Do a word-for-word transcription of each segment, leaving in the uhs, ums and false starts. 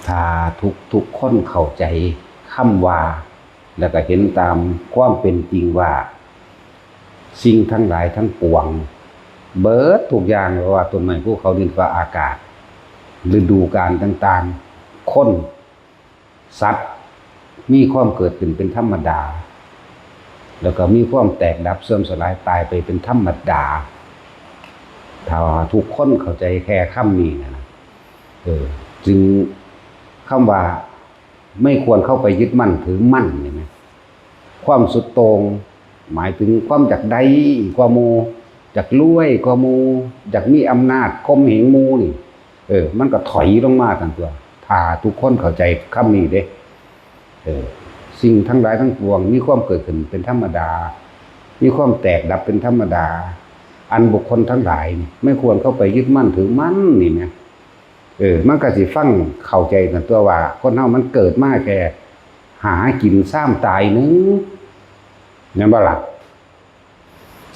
ถ้าทุกทุกคนเข้าใจคำว่า แล้วก็เห็นตามความเป็นจริงว่า สิ่งทั้งหลายทั้งปวง เบิดทุกอย่าง บ่ว่าต้นไม้ภูเขาดินฟ้าอากาศ ฤดูกาลต่างๆ คน สัตว์ มีความเกิดขึ้นเป็นธรรมดา แล้วก็มีความแตกดับเสื่อมสลายตายไปเป็นธรรมดา ถ้าทุกคนเข้าใจแค่คำนี้นะ เออ จึงคำว่า ไม่ควรเข้าไปยึดมั่นถือมั่นนี่นะ ความสุดโต่ง หมายถึงความอยากได้กว่าหมู่ อยากรวยกว่าหมู่ อยากมีอำนาจข่มเหงหมู่นี่ เออ มันก็ถอยลงมาตังตัว ถ้าทุกคนเข้าใจคำนี้เด้ เออ สิ่งทั้งหลายทั้งปวงมีความเกิดขึ้นเป็นธรรมดา มีความแตกดับเป็นธรรมดา อันบุคคลทั้งหลายนี่ไม่ควรเข้าไปยึดมั่นถือมั่นนี่นะ เออ มันก็สิฟังเข้าใจตังตัวว่า คนเฮามันเกิดมาแค่หากินซ้ำตายหนึ่ง แม่นบ่ล่ะ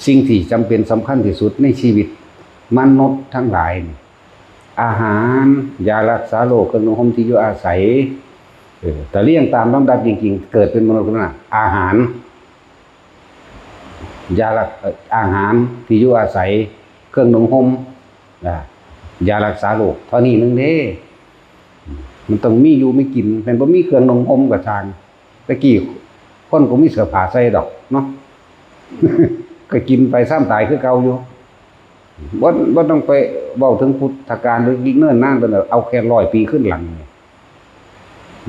สิ่งที่จำเป็นสำคัญที่สุดในชีวิตมนุษย์ทั้งหลายนี่ อาหาร ยารักษาโรค เครื่องนุ่งห่มที่อยู่อาศัย เออ แต่เรียงตามลำดับจริงๆ เกิดเป็นมนุษย์นะ อาหาร ยารัก เอ่อ อาหาร ที่อยู่อาศัย เครื่องนุ่งห่ม อ่า ยารักษาโรค เท่านี้หนึ่งเด้ มันต้องมีอยู่มีกิน แม่นบ่มีเครื่องนุ่งห่มก็ช่าง แต่กี้คนก็มีเสื้อผ้าใส่ดอกเนาะ ก็กินไปซ้ำตายคือเก่าอยู่ บ่ บ่ต้องไปเว้าถึงพุทธกาลหรือเนิ่นนานปานใด เอาแค่ร้อยปีขึ้นหลังนี่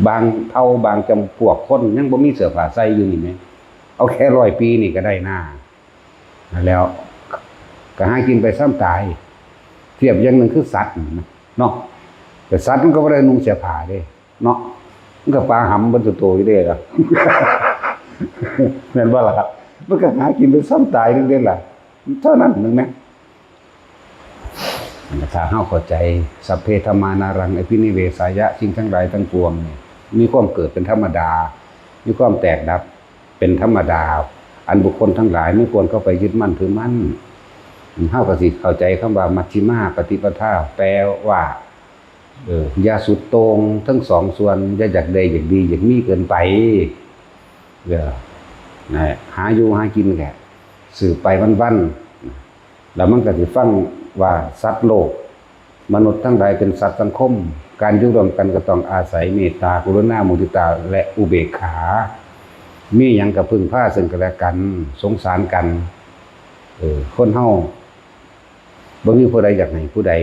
บางเผ่าบางจำพวกคนยังบ่มีเสื้อผ้าใส่อยู่นี่แหม เอาแค่ร้อยปีนี่ก็ได้นา นั่นแหล้ว ก็หากินไปซ้ำตาย เทียบอย่างหนึ่งคือสัตว์นี่นะ เนาะ แต่สัตว์มันก็บ่ได้นุ่งเสื้อผ้าเด้ เนาะ มันก็ปลาหำเบิดซุโตอยู่เด้ล่ะ แม่นบ่ล่ะครับ มันก็หากินไปซ้ำตายนึงเด้ล่ะ เท่านั้นนึงนะ ถ้าเฮาเข้าใจ สัพเพธัมมานารังอภินิเวสายะ สิ่งทั้งหลายทั้งปวงนี่ มีความเกิดเป็นธรรมดา มีความแตกดับเป็นธรรมดา อันบุคคลทั้งหลายไม่ควรเข้าไปยึดมั่นถือมั่น เฮาก็สิเข้าใจคำว่ามัชฌิมาปฏิปทา แปลว่า เออ อย่าสุดโต่งทั้งสองส่วน อย่าอยากได้อยากดีอยากมีเกินไป เออ นะ หาอยู่หากินแค่ สืบไปวันๆ แล้วมันก็สิฟังว่าสัตว์โลก มนุษย์ทั้งหลายเป็นสัตว์สังคม การอยู่ร่วมกันก็ต้องอาศัยเมตตา กรุณา มุทิตา และอุเบกขา มีหยังก็พึ่งพาซึ่งกันและกัน สงสารกัน เออ คนเฮา บ่มีผู้ใดอยากให้ผู้ใด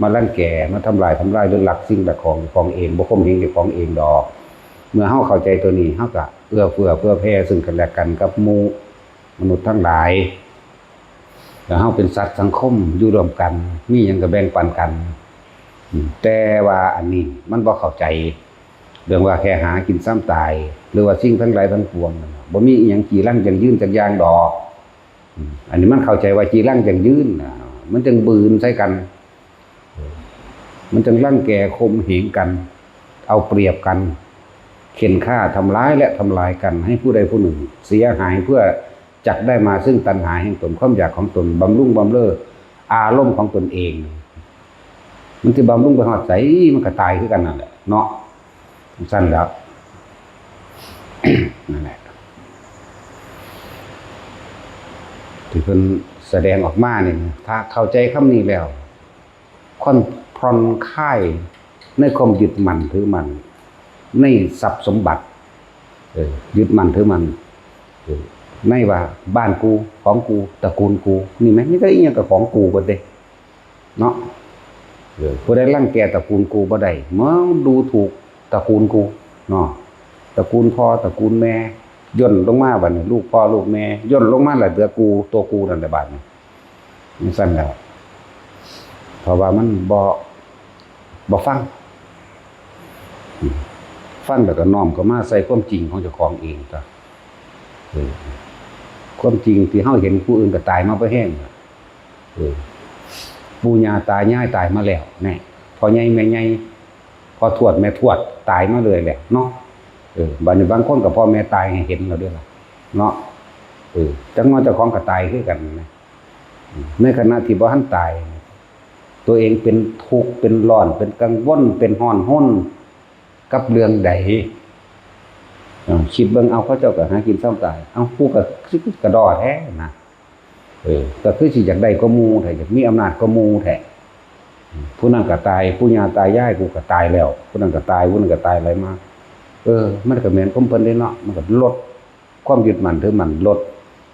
มารังแก มาทำลายทำลาย หรือลักสิ่งลักของของเอง บ่ข่มเหงเจ้าของเองดอก เมื่อเฮาเข้าใจตัวนี้ เฮาก็เอื้อเฟื้อเผื่อแผ่ซึ่งกันและกันกับหมู่มนุษย์ทั้งหลาย แล้วเฮาเป็นสัตว์สังคม อยู่ร่วมกัน มีหยังก็แบ่งปันกัน อืม แต่ว่าอันนี้มันบ่เข้าใจ เรื่องว่าแค่หากินซ้ำตาย หรือว่าสิ่งทั้งหลายทั้งปวงนั่นน่ะ บ่มีอิหยังจีรังยั่งยืนจักอย่างดอก อืม อันนี้มันเข้าใจว่าจีรังยั่งยืนน่ะ มันจึงบืนใส่กัน มันจึงรังแกข่มเหงกัน เอาเปรียบกัน เข่นฆ่าทำร้ายและทำลายกัน ให้ผู้ใดผู้หนึ่งเสียหาย เพื่อจักได้มาซึ่งตัณหาแห่งตน ความอยากของตน บำรุงบำเรออารมณ์ของตนเอง มันสิบำรุงไปฮอดไส มันก็ตายคือกันนั่นแหละเนาะ ซั่นแหล้ว นั่นแหละ ที่เพิ่นแสดงออกมานี่ ถ้าเข้าใจคำนี้แล้ว ค่อน ผ่อนคลายในความยึดมั่นถือมั่นในทรัพย์สมบัติ เออ ยึดมั่นถือมั่น เออ ในว่าบ้านกู ของกู ตระกูลกู นี่แหม มีแต่อิหยังก็ของกูเบิดเด้ เนาะ เออ ผู้ใดรังแกตระกูลกูบ่ได้ มึงดูถูกตระกูลกู เนาะ ตระกูลพ่อ ตระกูลแม่ ย่นลงมาบัดนี้ ลูกพ่อลูกแม่ ย่นลงมาแล้วเหลือกู ตัวกูนั่นแหละบัดนี้ จั่งซั้นแหล้ว เพราะว่ามันบ่ บ่ฟัง อืม ฟังแล้วก็น้อมเข้ามาใส่ความจริงของเจ้าของเองตั๊ว เออ ความจริงที่เฮาเห็นผู้อื่นก็ตายมาบ่แฮง เออ ปู่ย่าตายายตายมาแล้ว แน่ พ่อใหญ่แม่ใหญ่ พ่อทวดแม่ทวดตายมาเลยแหละเนาะ เออ บัดนี้บางคนก็พ่อแม่ตายให้เห็นแล้วเด้อล่ะ เนาะ เออ จักหน่อยเจ้าของก็ตายคือกันนะ ในขณะที่บ่ทันตาย ตัวเองเป็นทุกข์ เป็นร้อน เป็นกังวล เป็นฮ้อนฮน กับเรื่องใด เอ้า คิดเบิ่ง เอา เขาเจ้าก็หากินซ้ำตาย เอา กูก็คือกระดอแท้นะ เออ ก็คือสิอยากได้กว่าหมู่แท้ อยากมีอำนาจกว่าหมู่แท้ ผู้นั้นก็ตาย ปู่ย่าตายายกูก็ตายแล้ว ผู้นั้นก็ตาย ผู้นั้นก็ตาย ไหลมา เออ มันก็แม่นของเพิ่นเด้เนาะ มันก็ลดความยึดมั่นถือมั่น ลด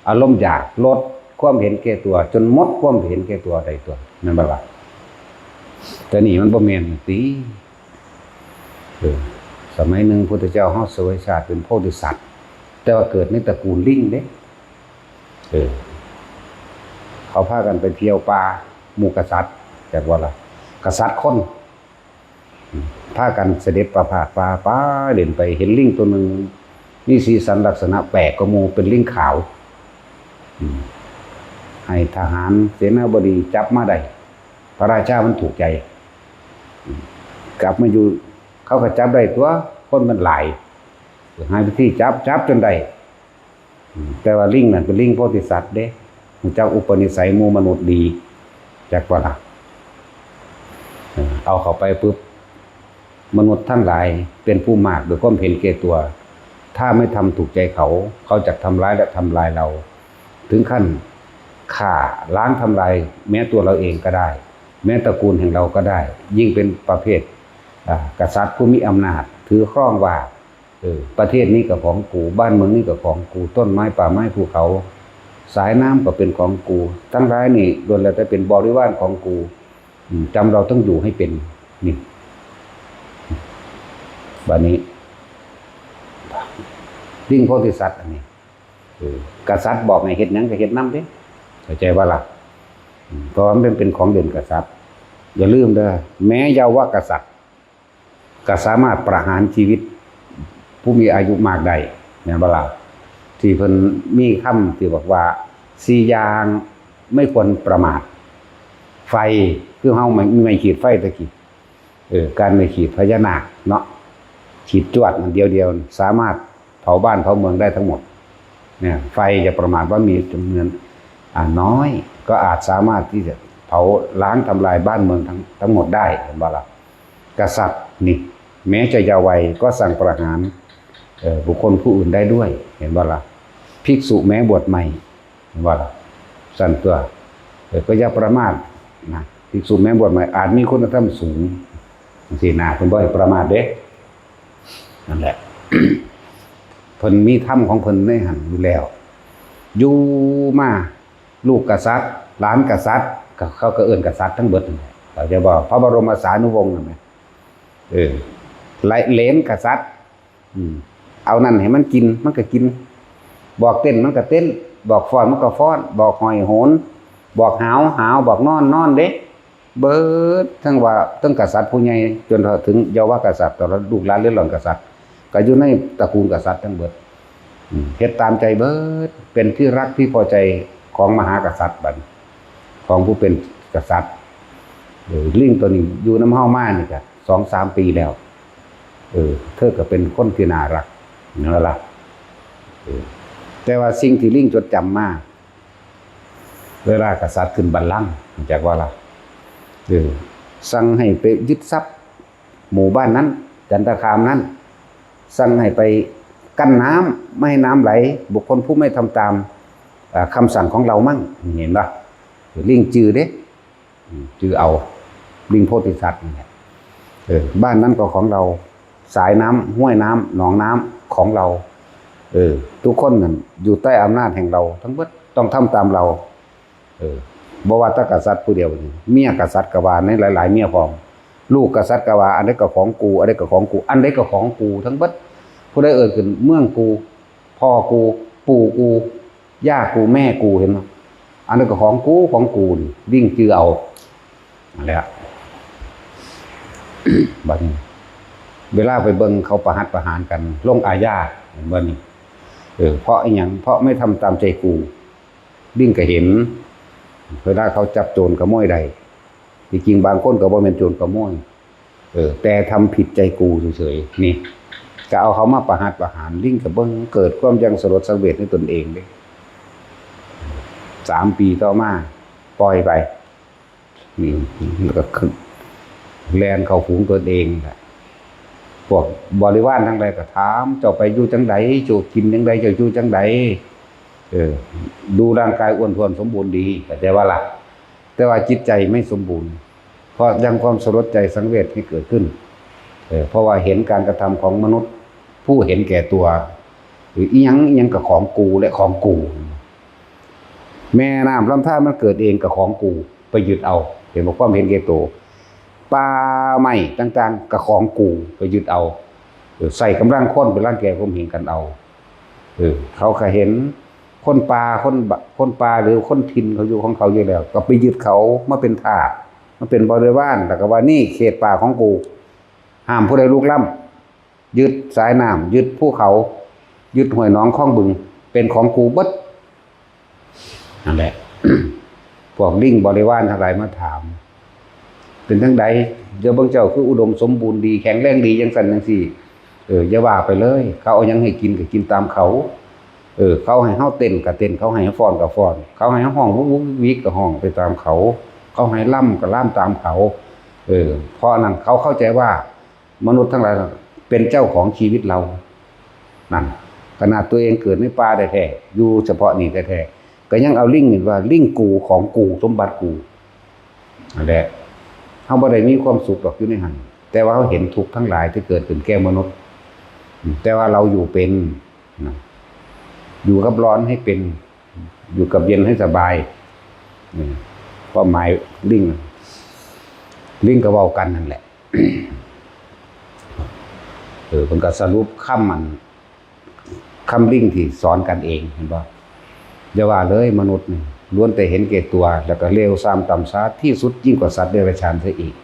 อารมณ์อยาก ลดความเห็นแก่ตัว จนหมดความเห็นแก่ตัวได้ตัว แม่นบ่ล่ะ? แต่นี่มันบ่แม่นติ เออ สมัยหนึ่งพุทธเจ้าเฮาเสวยชาติเป็นโพธิสัตว์ แต่ว่าเกิดในตระกูลลิงเด้ เออ เขาพากันไปเที่ยวป่า หมู่กษัตริย์ จักว่าล่ะ กษัตริย์คน พากันเสด็จประพาสป่า ไปเล่นไป เห็นลิงตัวหนึ่ง มีสีสันลักษณะแปลกกว่าหมู่ เป็นลิงขาว อืม ให้ทหารเสนาบดีจับมาได้ พระราชามันถูกใจ อืม กลับมาอยู่ เขาก็จับได้ตัว คนมันหลาย หาวิธีจับ จับจนได้ อืม แต่ว่าลิงนั่นเป็นลิงโพธิสัตว์เด้ รู้จักอุปนิสัยหมู่มนุษย์ดี จักว่าล่ะ เออ เอาเข้าไปปุ๊บ มนุษย์ทั้งหลายเป็นผู้มากด้วยความเห็นแก่ตัว ถ้าไม่ทำถูกใจเขา เขาจะทำร้ายและทำลายเรา ถึงขั้นฆ่าล้างทำลายแม้ตัวเราเองก็ได้ แม้ตระกูลแห่งเราก็ได้ ยิ่งเป็นประเภท อ่า กษัตริย์ผู้มีอำนาจ ถือครองว่า เออ ประเทศนี้ก็ของกู บ้านเมืองนี้ก็ของกู ต้นไม้ป่าไม้ภูเขา สายน้ำก็เป็นของกู ทั้งหลายนี่ล้วนแล้วแต่เป็นบริวารของกู อืม จำเราต้องอยู่ให้เป็น นี่ บัดนี้ ลิงโพธิสัตว์อันนี้ เออ กษัตริย์บอกให้เฮ็ดหยังก็เฮ็ดนำเด้ เข้าใจบ่ล่ะ? อืม เพราะว่ามันเป็นของเด่นกษัตริย์ อย่าลืมเด้อ แม้เยาวกษัตริย์ ก็สามารถประหารชีวิตผู้มีอายุมากได้ แม่นบ่ล่ะ? ที่เพิ่นมีคำที่บอกว่า สี่อย่างไม่ควรประมาท ไฟ คือเฮาไม่ ไม่ขีดไฟตะกี้ เออ การไม่ขีดพญานาคเนาะ ขีดจวดอันเดียวเดียว สามารถเผาบ้านเผาเมืองได้ทั้งหมด เนี่ย ไฟอย่าประมาทว่ามีจำนวน อ่า น้อย ก็อาจสามารถที่จะเผาล้างทำลายบ้านเมืองทั้ง ทั้งหมดได้ เห็นบ่ล่ะ? กษัตริย์นี่ แม้จะเยาว์วัยก็สั่งประหาร เอ่อ บุคคลผู้อื่นได้ด้วย เห็นบ่ล่ะ? ภิกษุแม้บวชใหม่ เห็นบ่ล่ะ? สั่นตัว เออ ก็อย่าประมาทนะ ภิกษุแม้บวชใหม่ อาจมีคุณธรรมสูง จังซี้นะ เพิ่นบ่ให้ประมาทเด้ นั่นแหละ เพิ่นมีธรรมของเพิ่นในหั่นอยู่แล้ว อยู่มา ลูกกษัตริย์ หลานกษัตริย์ ก็ เขาก็เอิ้นกษัตริย์ทั้งเบิดนั่นแหละ เข้าใจบ่? พระบรมสานุวงศ์นั่นแหละ เออ เหลนกษัตริย์ อืม เอานั่นให้มันกิน มันก็กิน บอกเต้น มันก็เต้น บอกฟ้อน มันก็ฟ้อน บอกห้อยโหน บอกหาว หาว บอกนอน นอนเด้ เบิด ทั้งว่า ทั้งกษัตริย์ผู้ใหญ่ จนเฒ่าถึงเยาวกษัตริย์ ตลอดลูกหลานเรือนร่อนกษัตริย์ ก็อยู่ในตระกูลกษัตริย์ทั้งเบิด อืม เฮ็ดตามใจเบิด เป็นที่รักที่พอใจของมหากษัตริย์บัดนี้ ของผู้เป็นกษัตริย์ เออ ลิงตัวนี้อยู่นำเฮามานี่ก็สองสามปีแล้ว เออ เธอก็เป็นคนที่น่ารัก นั่นล่ะ เออ แต่ว่าสิ่งที่ลิงจดจำมา เวลากษัตริย์ขึ้นบัลลังก์ จักว่าล่ะ เออ สั่งให้ไปยึดทรัพย์หมู่บ้านนั้น จันทคามนั้น สั่งให้ไปกั้นน้ำ ไม่ให้น้ำไหล บุคคลผู้ไม่ทำตาม อ่า คำสั่งของเรามั่ง เห็นปะ? ลิงจื่อเด้ อืม จื่อเอา ลิงโพธิสัตว์นี่แหละ เออ บ้านนั้นก็ของเรา สายน้ำ ห้วยน้ำ หนองน้ำของเรา เออ ทุกคนนั่นอยู่ใต้อำนาจแห่งเราทั้งเบิด ต้องทำตามเรา เออ บ่ว่าแต่กษัตริย์ผู้เดียวนี่ เมียกษัตริย์ก็ว่าในหลายๆ เมียพร้อม ลูกกษัตริย์ก็ว่า อันใดก็ของกู อันใดก็ของกู อันใดก็ของกูทั้งเบิด ผู้ใดเอิ้นขึ้น เมืองกู พ่อกู ปู่กู ย่ากู แม่กู เห็นบ่? อันนั้นก็ของกู ของกูนี่ ลิงจื่อเอา นั่นแหละ บัดนี้ เวลาไปเบิ่งเขาประหัตประหารกัน ลงอาญา เห็นบ่นี่? เออ เพราะอิหยัง? เพราะไม่ทำตามใจกู ลิงก็เห็น เวลาเขาจับโจรขโมยได้ ที่จริงบางคนก็บ่แม่นโจรขโมย เออ แต่ทำผิดใจกูเฉยๆ นี่ ก็เอาเขามาประหัตประหาร ลิงก็เบิ่ง เกิดความยังสลดสังเวชในตนเองเด้ สามปีต่อมา ปล่อยไป นี่ แล้วก็ขึ้น แล่นเข้าฝูงตนเองแหละ พวกบริวารทั้งหลายก็ถาม เจ้าไปอยู่จังใด เจ้ากินจังใด เจ้าอยู่จังใด เออ ดูร่างกายอ้วนท้วนสมบูรณ์ดี เข้าใจบ่ล่ะ แต่ว่าจิตใจไม่สมบูรณ์ เพราะยังความสลดใจสังเวชให้เกิดขึ้น เออ เพราะว่าเห็นการกระทำของมนุษย์ผู้เห็นแก่ตัว หรืออิหยังอิหยังก็ของกูและของกู แม่น้ำลำธารมันเกิดเองก็ของกู ไปยึดเอา เห็นบ่ ความเห็นแก่ตัว ป่าไม้ต่างๆก็ของกู ไปยึดเอา เออ ใส่กำลังคนไปรังแกข่มเหงกันเอา เออ เขาก็เห็นคนป่า คนบะ คนป่าหรือคนถิ่นเขาอยู่ของเขาอยู่แล้ว ก็ไปยึดเขามาเป็นทาส มาเป็นบริวาร แล้วก็ว่านี่เขตป่าของกู ห้ามผู้ใดลุกล้ำ ยึดสายน้ำ ยึดภูเขา ยึดห้วยหนองคลองบึง เป็นของกูเบิด นั่นแหละ พวกลิงบริวารทั้งหลายมาถาม เป็นจั่งใด เดี๋ยวเบิ่งเจ้าคืออุดมสมบูรณ์ดี แข็งแรงดีจังซั่นจังซี่ เออ อย่าว่าไปเลย เขาเอาหยังให้กินก็กินตามเขา เออ เขาให้เฮาเต้นก็เต้น เขาให้เฮาฟ้อนก็ฟ้อน เขาให้เฮาฮ้องวุกวุกวิกวิกก็ฮ้องไปตามเขา เขาให้รำก็รำตามเขา เออ เพราะนั้นเขาเข้าใจว่ามนุษย์ทั้งหลายเป็นเจ้าของชีวิตเรา นั่น ขนาดตัวเองเกิดในป่าแท้ๆ อยู่เฉพาะนี่แท้ๆ ก็ยังเอาลิงนี่ว่าลิงกู ของกู สมบัติกู นั่นแหละ เฮาบ่ได้มีความสุขดอกอยู่ในหั่น แต่ว่าเฮาเห็นทุกข์ทั้งหลายที่เกิดขึ้นแก่มนุษย์ แต่ว่าเราอยู่เป็นนะ อยู่กับร้อนให้เป็น อยู่กับเย็นให้สบาย นี่ความหมายลิง ลิงก็เว้ากันนั่นแหละ เออ เพิ่นก็สรุปคำมัน คำลิงที่สอนกันเอง เห็นบ่ อย่าว่าเลยมนุษย์นี่ ล้วนแต่เห็นแก่ตัว แล้วก็เลวทรามต่ำช้าที่สุดยิ่งกว่าสัตว์เดรัจฉานซะอีก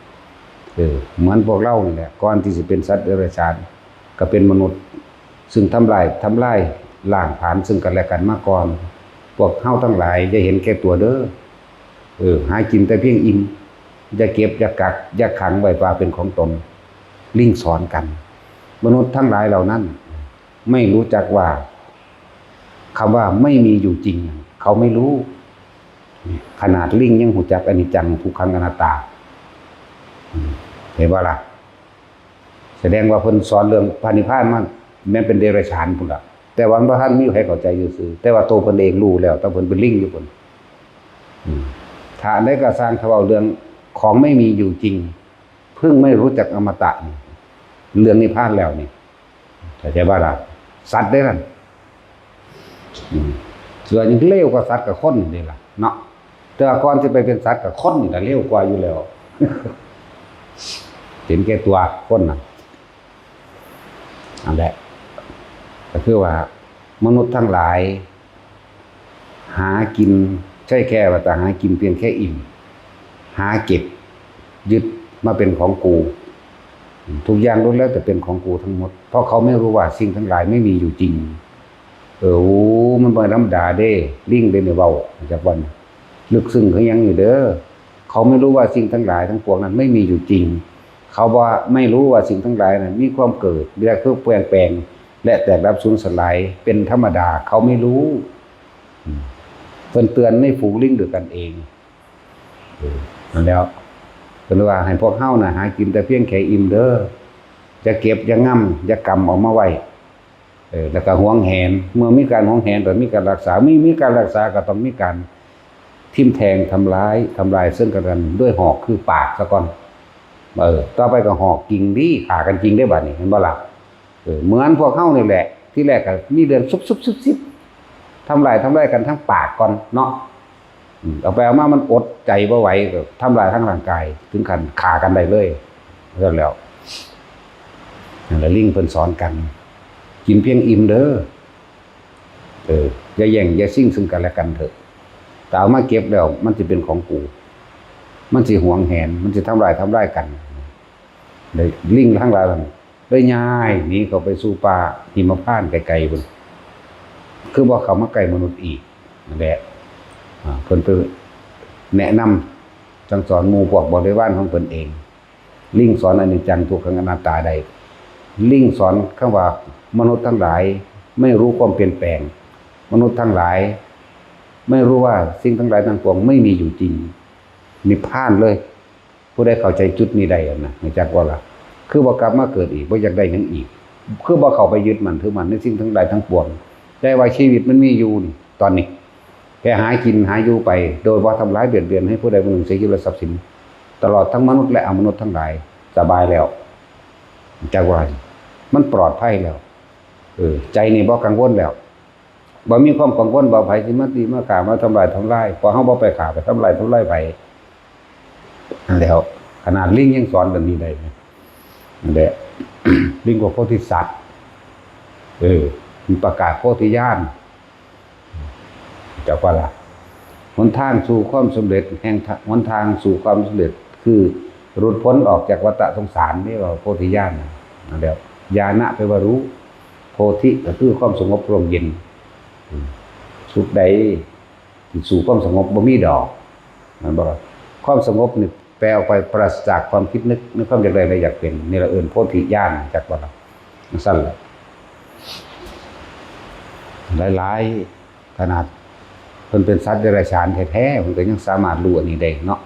เออ เหมือนพวกเรานี่แหละ ก่อนที่สิเป็นสัตว์เดรัจฉาน ก็เป็นมนุษย์ ซึ่งทำลาย ทำลายล้างผลาญซึ่งกันและกันมาก่อน พวกเฮาทั้งหลายอย่าเห็นแก่ตัวเด้อ เออ หากินแต่เพียงอิ่ม อย่าเก็บ อย่ากัก อย่าขังไว้ว่าเป็นของตน ลิงสอนกัน มนุษย์ทั้งหลายเหล่านั้น ไม่รู้จักว่าคำว่าไม่มีอยู่จริง เขาไม่รู้ ขนาดลิงยังรู้จักอนิจจัง ทุกขัง อนัตตา อืม เห็นบ่ล่ะ แสดงว่าเพิ่นสอนเรื่องพระนิพพานมาแม่นเป็นเดรัจฉานพุ้นล่ะ แต่ว่าบ่ทันมีไผเข้าใจซื่อๆ แต่ว่าโตเพิ่นเองรู้แล้ว แต่เพิ่นเป็นลิงอยู่พุ้น อืม ถ้าอันใดก็ซ่าง ถ้าเว้าเรื่องของไม่มีอยู่จริง เพิ่งไม่รู้จักอมตะนี่ เรื่องนิพพานแล้วนี่ เข้าใจบ่ล่ะ สัตว์เด้นั่น อืม ส่วนเลวกว่าสัตว์กับคนนี่ล่ะเนาะ แต่ว่าก่อนสิไปเป็นสัตว์กับคนนี่ล่ะเลวกว่าอยู่แล้ว เห็นแก่ตัวคนน่ะ นั่นแหละ ก็คือว่ามนุษย์ทั้งหลาย หากิน ใช่แค่ว่าแต่หากินเพียงแค่อิ่ม หาเก็บ ยึดมาเป็นของกู ทุกอย่างล้วนแล้วแต่เป็นของกูทั้งหมด เพราะเขาไม่รู้ว่าสิ่งทั้งหลายไม่มีอยู่จริง เออ โอ้ มันบ่ธรรมดาเด้ ลิงเด้นี่เว้า จักวัน ลึกซึ้งคือหยังอยู่เด้อ เขาไม่รู้ว่าสิ่งทั้งหลายทั้งปวงนั้นไม่มีอยู่จริง เขาบ่ ไม่รู้ว่าสิ่งทั้งหลายนั้นมีความเกิด มีการเคลื่อนแปลง และแตกดับสูญสลายเป็นธรรมดา เขาไม่รู้ อืม เพิ่นเตือนในฝูงลิงด้วยกันเอง เออ นั่นแล้ว เพิ่นว่าให้พวกเฮาน่ะ หากินแต่เพียงแค่อิ่มเด้อ อย่าเก็บ อย่างำ อย่างกำเอามาไว้ เออ แล้วก็หวงแหน เมื่อมีการหวงแหน ก็มีการรักษา มี มีการรักษา ก็ต้องมีการทิ่มแทง ทำร้าย ทำลายซึ่งกันและกันด้วยหอกคือปากซะก่อน เออ ต่อไปก็หอกจริงดิ ฆ่ากันจริงได้บัดนี้ เห็นบ่ล่ะ เออ เหมือนพวกเฮานี่แหละ ที่แรกก็มีเรื่องซุบๆซิบๆ ทำลาย ทำลายกันทางปากก่อนเนาะ อืม เอาไปเอามามันอดใจบ่ไหว ก็ทำลายทั้งร่างกาย ถึงขั้นฆ่ากันได้เลย นั่นแล้ว นั่นแหละลิงเพิ่นสอนกัน กินเพียงอิ่มเด้อ เออ อย่าแย่งอย่าชิงซึ่งกันและกันเถอะ แต่เอามาเก็บแล้วมันสิเป็นของกู มันสิหวงแหน มันสิทำลาย ทำลายกัน เลยลิงทั้งหลายมันเลยย้ายหนีเข้าไปสู่ป่าหิมพานต์ไกลๆพุ้น คือบ่เข้ามาใกล้มนุษย์อีก นั่นแหละ อ่า เพิ่นไปแนะนำสั่งสอนหมู่พวกบริวารของเพิ่นเอง ลิงสอนอนิจจัง ทุกขัง อนัตตาได้ ลิงสอนคำว่ามนุษย์ทั้งหลายไม่รู้ความเปลี่ยนแปลง มนุษย์ทั้งหลายไม่รู้ว่าสิ่งทั้งหลายทั้งปวงไม่มีอยู่จริง นิพพานเลย ผู้ใดเข้าใจจุดนี้ได้นะ รู้จักบ่ล่ะ คือบ่กลับมาเกิดอีก บ่อยากได้หยังอีก คือบ่เข้าไปยึดมั่นถือมั่นในสิ่งทั้งหลายทั้งปวง แต่ว่าชีวิตมันมีอยู่นี่ ตอนนี้ แค่หากินหาอยู่ไป โดยบ่ทำร้ายเบียดเบียนให้ผู้ใดผู้หนึ่งเสียชีวิตและทรัพย์สิน ตลอดทั้งมนุษย์และอมนุษย์ทั้งหลาย สบายแล้ว จักว่า มันปลอดภัยแล้ว เออ ใจนี่บ่กังวลแล้ว บ่มีความกังวลว่าไผสิมาตีมาฆ่ามาทำลายทำลาย เพราะเฮาบ่ไปฆ่าไปทำลายทำลายไผ นั่นแหล้ว ขนาดลิงยังสอนแบบนี้ได้นะ นั่นแหละ ลิงกว่าโพธิสัตว์ เออ มันประกาศโพธิญาณ จักว่าล่ะ หนทางสู่ความสำเร็จ แห่งทะ- หนทางสู่ความสำเร็จ คือหลุดพ้นออกจากวัฏสงสาร นี่ว่าโพธิญาณน่ะ นั่นแหละ ญาณะแปลว่ารู้ โพธิก็คือความสงบร่มเย็น อืม สุขใดที่สู่ความสงบบ่มีดอก แม่นบ่ล่ะ ความสงบนี่แปลออกไปปราศจากความคิดนึกในความอยากได้และอยากเป็น นี่ละเอิ้นโพธิญาณ จักบ่ล่ะ จั่งซั่นแหละ หลายๆ ขนาดเพิ่นเป็นสัตว์เดรัจฉานแท้ๆ เพิ่นก็ยังสามารถรู้อันนี้ได้เนาะ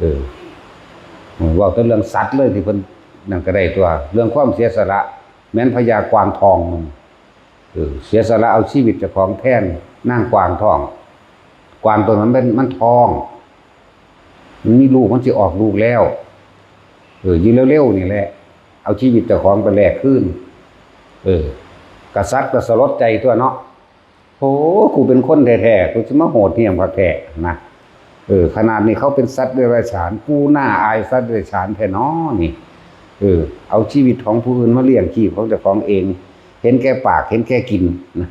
เออ เว้าแต่เรื่องสัตว์เลยที่เพิ่นนั่นก็ได้ตัว เรื่องความเสียสละ แม้นพญากวางทองมัน เออ เสียสละเอาชีวิตเจ้าของแทนนางกวางทอง กวางตัวนั้นมัน มันท้อง มันมีลูก มันสิออกลูกแล้ว เออ อยู่เร็วๆ นี่แหละ เอาชีวิตเจ้าของไปแลกคืน เออ กษัตริย์ก็สลดใจตัวเนาะ โอ้ กูเป็นคนแท้ๆ กูสิมาโหดเหี้ยมคักแท้นะ เออ ขนาดนี้เขาเป็นสัตว์เดรัจฉาน กูน่าอายสัตว์เดรัจฉานแท้น้อนี่ เออ เอาชีวิตของผู้อื่นมาเลี้ยงชีพของเจ้าของเอง เห็นแก่ปาก เห็นแก่กินนะ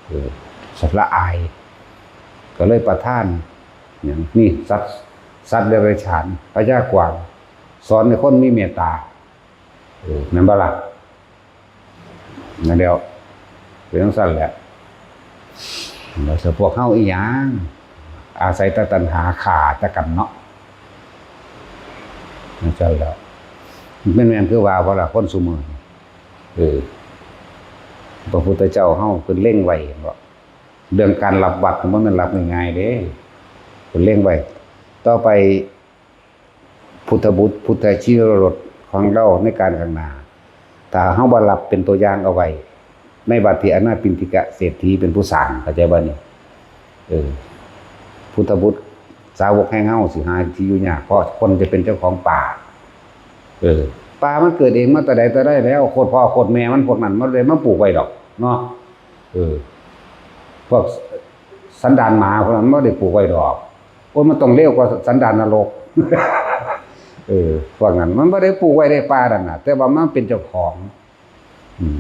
เออ สัตว์ละอาย ก็เลยประทาน อย่างนี่ สัตว์ สัตว์เดรัจฉาน พญากวาง สอนให้คนมีเมตตา เออ แม่นบ่ล่ะ นั่นแหล้ว เป็นจั่งซั่นแหละ แล้วสิพวกเฮาอีหยัง อาศัยแต่ตัณหาฆ่าแต่กันเนาะ จั่งซั่นแหล้ว แม่นๆ คือว่าบ่ล่ะ คนซุมื้อนี้ เออ พระพุทธเจ้าเฮาเพิ่นเล็งไว้ เห็นบ่ เรื่องการรับวัตรมันบ่แม่นรับง่ายๆ เด้ เพิ่นเล็งไว้ ต่อไป พุทธบุตร พุทธชินรสของเราในการข้างหน้า ถ้าเฮาบ่รับเป็นตัวอย่างเอาไว้ ในบัดที่อนาถปิณฑิกะเศรษฐีเป็นผู้สร้าง เข้าใจบ่นี่ เออ พุทธบุตรสาวกแห่งเฮาสิหาที่อยู่ยาก เพราะคนจะเป็นเจ้าของป่า เออ ป่ามันเกิดเองมาแต่ใดแต่ใดแล้ว โคตรพ่อโคตรแม่มันพวกนั้นมันเลยมาปลูกไว้ดอกเนาะ เออ พวกสันดานหมาพวกนั้นมันบ่ได้ปลูกไว้ดอก โอ้ย มันต้องเลวกว่าสันดานนรก เออ พวกนั้นมันบ่ได้ปลูกไว้ในป่านั่นน่ะ แต่ว่ามันเป็นเจ้าของ อืม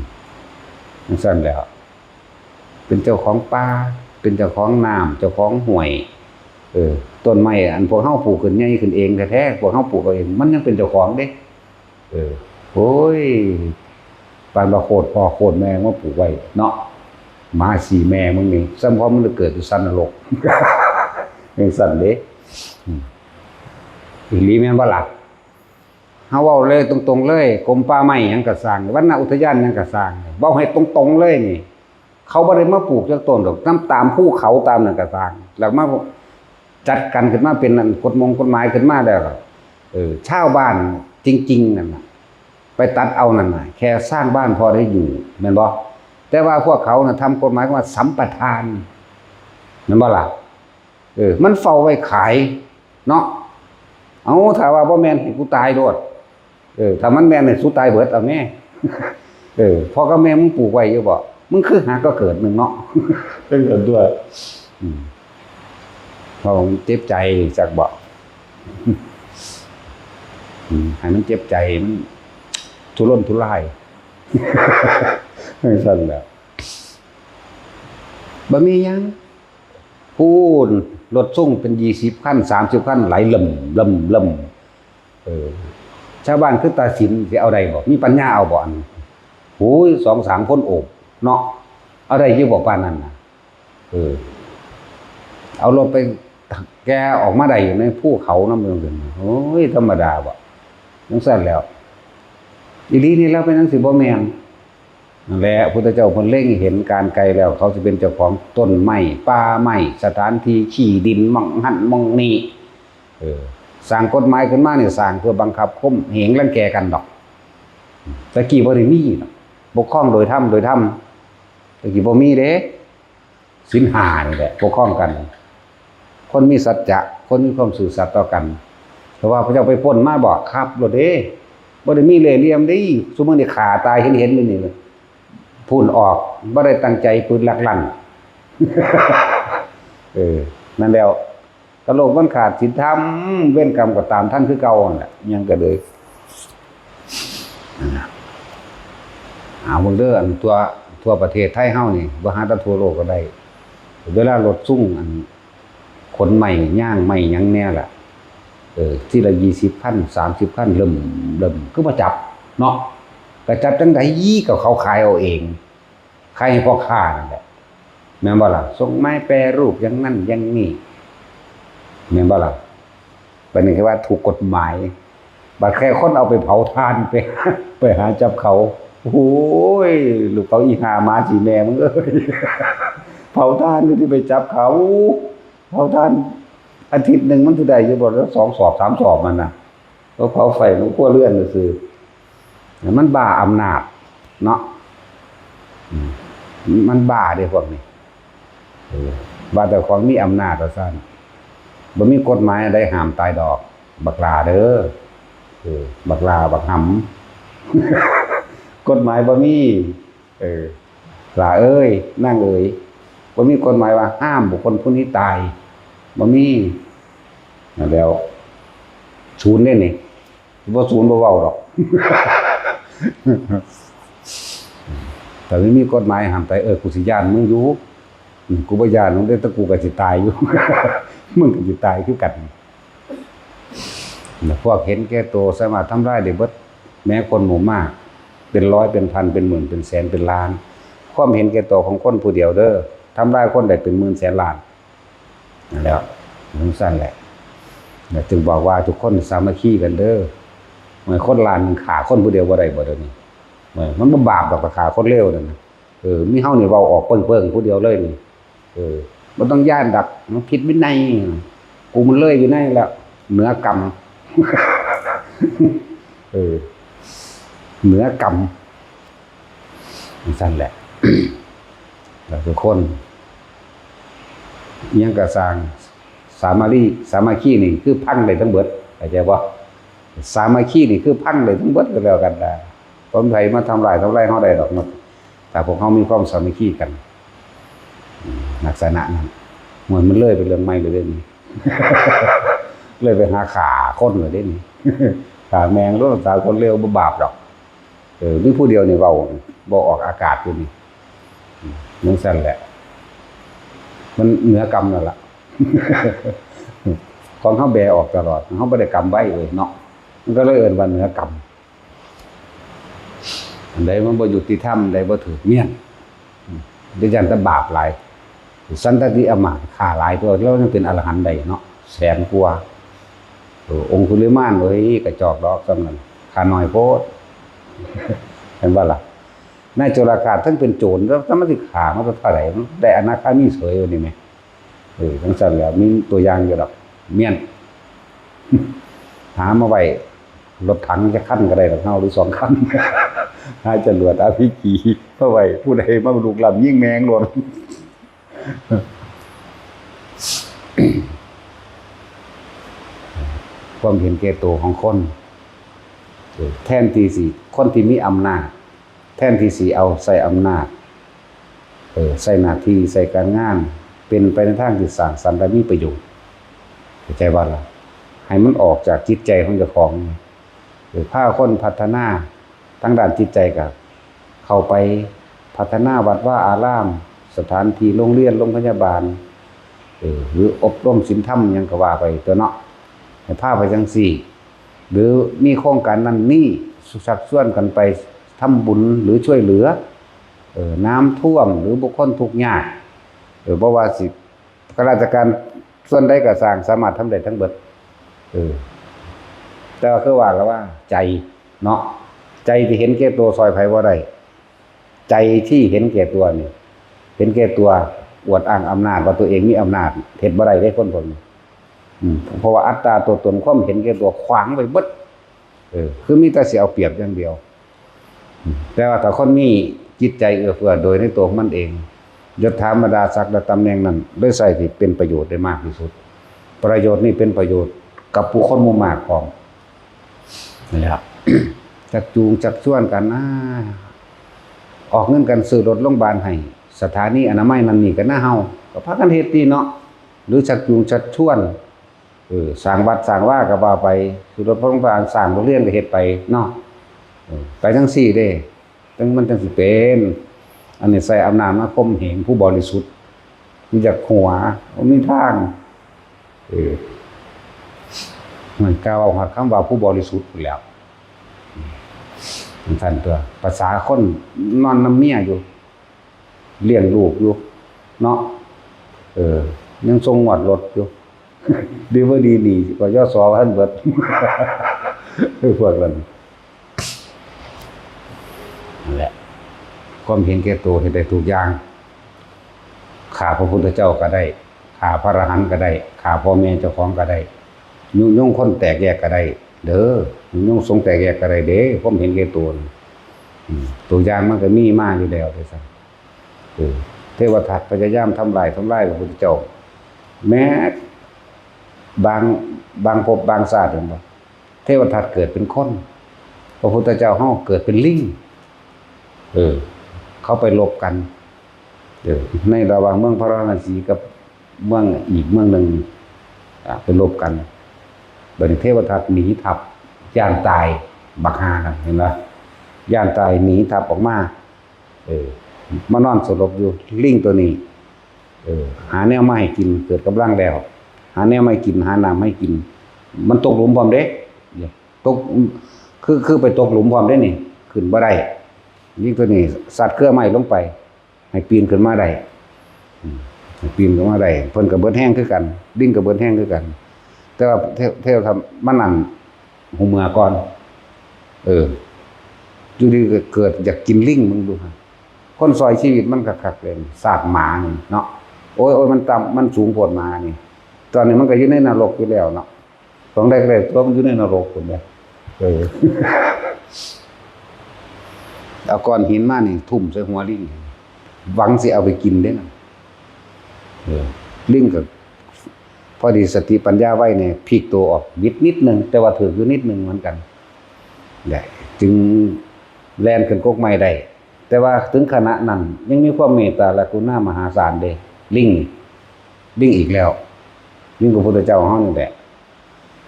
จั่งซั่นแหล้ว เป็นเจ้าของป่า เป็นเจ้าของน้ำ เจ้าของห้วย เออ ต้นไม้อันพวกเฮาปลูกขึ้นใหญ่ขึ้นเองแท้ๆ พวกเฮาปลูกเอาเอง มันยังเป็นเจ้าของเด้ เออ โอ้ย ปานว่าโคตรพ่อโคตรแม่มาปลูกไว้เนาะ หมาสี่แม่มึงนี่ ซ้ำพอมันเกิดอยู่สันนรก จั่งซั่นเด้ อืม อีหลีแม่นบ่ล่ะ เฮาเว้าเลยตรงๆเลย กรมป่าไม้หยังก็ซ่าง วรรณอุทยานหยังก็ซ่าง เว้าให้ตรงๆเลยนี่ เขาบ่ได้มาปลูกจักต้นดอก นำตามภูเขาตามนั่นก็ซ่าง แล้วมาจัดกันขึ้นมาเป็นนั่น กฎมงกฎหมายขึ้นมาแล้วก็ เออ ชาวบ้านจริงๆ นั่นน่ะ ไปตัดเอานั่นน่ะ แค่สร้างบ้านพอได้อยู่ แม่นบ่ แต่ว่าพวกเขาน่ะทำกฎหมายว่าสัมปทาน แม่นบ่ล่ะ เออ มันเฝ้าไว้ขายเนาะ เอา ถ้าว่าบ่แม่นให้กูตายโลด เออ ถ้ามันแม่นให้สูตายเบิดเอาแม่ เออ พ่อกับแม่มึงปลูกไว้อยู่บ่ มึงคือหาก็เกิดหนึ่งเนาะ เป็นกันด้วย อืม เพราะมันเจ็บใจจักบ่ อืม ให้มันเจ็บใจ มันทุรนทุราย จั่งซั่นแหละ บ่มีหยัง พู้น รถซุ่งเป็นยี่สิบคัน สามสิบคัน ไหลเริ่มเริ่มเริ่ม เออ ชาวบ้านคือตาสินสิเอาได้บ่ มีปัญญาเอาบ่ อัน โอ้ย สองสามคนโอบเนาะ เอาได้อยู่บ่ปานนั้นน่ะ เออ เอารถไปแกะออกมาได้อยู่ในภูเขานำจั่งซี้ โอ้ย ธรรมดาบ่ จั่งซั่นแหล้ว อีหลีนี่แล้วเป็นจั่งซี้บ่แม่น นั่นแหละ พุทธเจ้าเพิ่นเล็งเห็นการไกลแล้ว เขาสิเป็นเจ้าของต้นไม้ ป่าไม้ สถานที่ ขี้ดิน หม่องหั้นหม่องนี่ เออ สร้างกฎหมายขึ้นมานี่ สร้างเพื่อบังคับข่มเหงรังแกกันดอก แต่กี้บ่ได้มีเนาะ ปกครองโดยธรรม โดยธรรม แต่กี้บ่มีเด้ ศีลห้านี่แหละปกครองกัน คนมีสัจจะ คนมีความซื่อสัตย์ต่อกัน แต่ว่าพระเจ้าไปปล้นมาบอกครับโลดเด้ บ่ได้มีเล่ห์เหลี่ยมเด้ ซุมื้อนี้ฆ่าตายเห็นๆอยู่นี่ พู้นออก บ่ได้ตั้งใจปืนลักลั่น เออ นั่นแล้ว ก็โลกมันขาดศีลธรรม เวรกรรมก็ตามทันคือเก่านั่นแหละ ยังก็เลย เอาเบิ่งเด้อ อันทั่ว ทั่วประเทศไทยเฮานี่ บ่หาแต่ทั่วโลกก็ได้ เวลารถซุงอัน ขนไม้ย่างไม้หยังแน่ล่ะ เออ ทีละยี่สิบคัน สามสิบคัน เริ่ม เริ่ม คือบ่จับเนาะ ก็จับจั่งใด๋ ก็เขาขายเอาเอง ขายให้พ่อค้านั่นแหละ แม่นบ่ล่ะ ส่งไม้แปรรูปอย่างนั้นอย่างนี้ แม่นบ่ล่ะ บัดนี้คือว่าถูกกฎหมาย บัดแค่คนเอาไปเผาถ่าน ไป ไปหาจับเขา โอ้ย ลูกเขาอีห่าหมาสิแม่มึงเอ้ย เผาถ่านก็สิไปจับเขา เผาถ่าน อาทิตย์หนึ่งมันสิได้อยู่บ่ สองสอบ สามสอบมันน่ะ ก็เผาไฟมันครัวเรือนซื่อๆ มันบ้าอำนาจเนาะ อืม มันบ้าเด้พวกนี้ เออ ว่าแต่ของมีอำนาจว่าซั่น บ่มีกฎหมายอันใดห้ามตายดอก บักหล้าเด้อ เออ บักหล้า บักหำ กฎหมายบ่มี เออ หล้าเอ้ย นางเอ๋ย บ่มีกฎหมายว่าห้ามบุคคลผู้นี้ตาย บ่มี นั่นแล้ว ศูนย์เด้นี่ บ่ศูนย์บ่เว้าดอก แต่ไม่มีกฎหมายห้ามตาย เออ กูสิย้านมึงอยู่ อืม กูบ่ย้านมึงเด้ แต่กูก็สิตายอยู่ มึงก็สิตายคือกัน พวกเห็นแก่ตัวสามารถทำลายได้เบิด แม้คนหมู่มาก เป็นร้อย เป็นพัน เป็นหมื่น เป็นแสน เป็นล้าน ความเห็นแก่ตัวของคนผู้เดียวเด้อ ทำลายคนได้เป็นหมื่นแสนล้าน นั่นแหละ จั่งซั้นแหละ แล้วจึงบอกว่าทุกคนสามัคคีกันเด้อ เหมือนคนล้านหนึ่งฆ่าคนผู้เดียวบ่ได้บ่เดี๋ยวนี้ เออ มันบ่บาปดอก ถ้าฆ่าคนเลวนั่นน่ะ เออ มีเฮานี่เว้าออกเปิ้งๆ ผู้เดียวเลยนี่ เออ บ่ต้องย้านดอก มันผิดวินัย กูมันเลยวินัยแล้ว เหนือกรรม เออ เหนือกรรม จั่งซั้นแหละ แล้วทุกคน อิหยังก็ซ่าง สามัคคี สามัคคีนี่คือพังได้ทั้งเบิด เข้าใจบ่ สามัคคีนี่คือพังได้ทั้งเบิดก็แล้วกันนะ บ่มีไผมาทำลาย ทำลายเฮาได้ดอกเนาะ ถ้าพวกเฮามีความสามัคคีกัน อืม ลักษณะนั้น มัน มันเลยเป็นเรื่องใหม่เลยเด้นี่ เลยไปหาฆ่าคนเลยเด้นี่ ฆ่าแม่งโลด สาคนเลวบ่บาปดอก เออ มีผู้เดียวนี่เว้าบ่ออกอากาศอยู่นี่ อืม จั่งซั้นแหละ มันเหนือกรรมนั่นล่ะ ของเฮาแบออกตลอด เฮาบ่ได้กำไว้เว้ยเนาะ มันก็เลยเอิ้นว่าเหนือกรรม อันใดมันบ่ยุติธรรม อันใดบ่ถูกเมี้ยน อืม เดี๋ยวย้านแต่บาปหลาย สันตติอำมาตย์ฆ่าหลายตัว แล้วยังเป็นอรหันต์ได้เนาะ แสนกว่า เออ องคุลิมาน เอ้ย กระจอกดอกส่ำนั้น ฆ่าน้อยโพด เห็นบ่ล่ะ นายจุลกาศน์ทั้งเป็นโจร แล้วมันสิฆ่ามาเท่าใด๋ มันได้อนาคามีเสยอยู่นี่แหม เออ จั่งซั้นแหละ มีตัวอย่างอยู่ดอก เมี้ยน หามาไว้ รถถังจักคันก็ได้ดอกเฮา หรือสองคัน หาจรวด อาร์พีจี มาไว้ ผู้ใดมาลุกล้ำยิงแม่งโลด ความเห็นแก่ตัวของคน เออ แทนที่สิ คนที่มีอำนาจ แทนที่สิเอาใช้อำนาจ เออ ใช้หน้าที่ ใช้การงาน เป็นไปในทางที่สร้างสรรค์และมีประโยชน์ เข้าใจบ่ล่ะ ให้มันออกจากจิตใจของเจ้าของ เออ พาคนพัฒนาทางด้านจิตใจก็เข้าไปพัฒนาวัดวาอาราม สถานที่โรงเรียน โรงพยาบาล เออ หรืออบรมศีลธรรมหยังก็ว่าไปตั๊วเนาะ ให้พาไปจั่งซี้ หรือมีโครงการนั่นนี่ ชักชวนกันไปทำบุญหรือช่วยเหลือ เออ น้ำท่วมหรือบุคคลทุกข์ยาก เออ บ่ว่าสิข้าราชการส่วนใดก็ซ่าง สามารถทำได้ทั้งเบิด เออ แต่ว่าคือว่าละว่าใจเนาะ ใจที่เห็นแก่ตัวซ่อยไผบ่ได้ ใจที่เห็นแก่ตัวนี่ เห็นแก่ตัว อวดอ้างอำนาจว่าตัวเองมีอำนาจ เฮ็ดบ่ได้เด้คนพวกนี้ อืม เพราะว่าอัตตาตัวตน ความเห็นแก่ตัวขวางไว้เบิด เออ คือมีแต่สิเอาเปรียบอย่างเดียว แต่ว่าถ้าคนมีจิตใจเอื้อเฟื้อโดยในตัวของมันเอง ยศถาบรรดาศักดิ์และตำแหน่งนั้นได้ใช้ที่เป็นประโยชน์ได้มากที่สุด ประโยชน์นี้เป็นประโยชน์กับผู้คนหมู่มากพร้อม นี่แหละ ชักจูงชักชวนกันนะ ออกเงินกันซื้อรถโรงพยาบาลให้ สถานีอนามัยนั่นนี่กันนะเฮา ก็พากันเฮ็ดดีเนาะ หรือชักจูงชักชวน เออ สร้างวัดสร้างวาก็ว่าไป ซื้อรถโรงพยาบาล สร้างโรงเรียนก็เฮ็ดไปเนาะ เออ ไปจังซี่เด้ จังมันจังสิเป็น อันนี้ใช้อำนาจมาข่มเหงผู้บริสุทธิ์ มีจักหัว บ่มีทาง เออ มันกล่าวฮอดคำว่าผู้บริสุทธิ์พู้นแหล้ว จังซั่นตั๊ว ภาษาคนนอนนำเมียอยู่ เลี้ยงลูกอยู่ เนาะ เออ ยังส่งงวดรถอยู่ ดีบ่ดีหนี้ กยศ บ่ทันเบิด พวกนั้น นั่นแหละ ความเห็นแก่ตัวเฮ็ดได้ทุกอย่าง ฆ่าพระพุทธเจ้าก็ได้ ฆ่าพระอรหันต์ก็ได้ ฆ่าพ่อแม่เจ้าของก็ได้ ยุยงคนแตกแยกก็ได้ เด้อ ยุยงสงฆ์แตกแยกก็ได้เด้ ความเห็นแก่ตัวนี่ อืม ตัวอย่างมันก็มีมาอยู่แล้วเด้อซั้น เออ เทวทัตพยายามทำลาย ทำลายพระพุทธเจ้า แม้บาง บางภพบางชาติ เห็นบ่ เทวทัตเกิดเป็นคน พระพุทธเจ้าเฮาเกิดเป็นลิง เออ เขาไปรบกัน เออ ในระหว่างเมืองพาราณสีกับเมืองอีกเมืองหนึ่ง อ่ะ ไปรบกัน บัดนี้เทวทัตหนีทัพ ย้านตาย บักห่านั่น เห็นบ่ ย้านตายหนีทัพออกมา เออ มานอนสลบอยู่ ลิงตัวนี้ เออ หาแนวมาให้กิน เกิดกำลังแล้ว หาแนวมาให้กิน หาน้ำให้กิน มันตกหลุมพร้อมเด้ ตก คือ คือไปตกหลุมพร้อมเด้นี่ ขึ้นบ่ได้ ลิงตัวนี้สัตว์เครือไม้ลงไป ให้ปีนขึ้นมาได้ อืม ให้ปีนขึ้นมาได้ เพิ่นก็เบิดแฮงคือกัน ลิงก็เบิดแฮงคือกัน แต่ว่าเทว เทวทัตมันนั่น หูเมือก่อน เออ อยู่ดีก็เกิดอยากกินลิง มึงดูฮะ คนซอยชีวิตมันคักๆเลย ซากหมานี่เนาะ โอ้ย โอ้ย มันต่ำ มันสูงโพดหมานี่ ตอนนี้มันก็อยู่ในนรกอยู่แล้วเนาะ ของได้ก็ได้ตั๊ว มันอยู่ในนรกพู้นเด้ เออ เอาก้อนหินมานี่ทุ่มใส่หัวลิง หวังสิเอาไปกินเด้นะ เออ ลิงก็พอดีสติปัญญาไวเนี่ย พลิกตัวออกบิดนิดนึง แต่ว่าถืกอยู่นิดนึงเหมือนกัน แหละ จึงแล่นขึ้นกกไม้ได้ แต่ว่าถึงขณะนั้นยังมีความเมตตาและกรุณามหาศาลเด้ ลิง ลิงอีกแล้ว ลิงกับพุทธเจ้าเฮานี่แหละ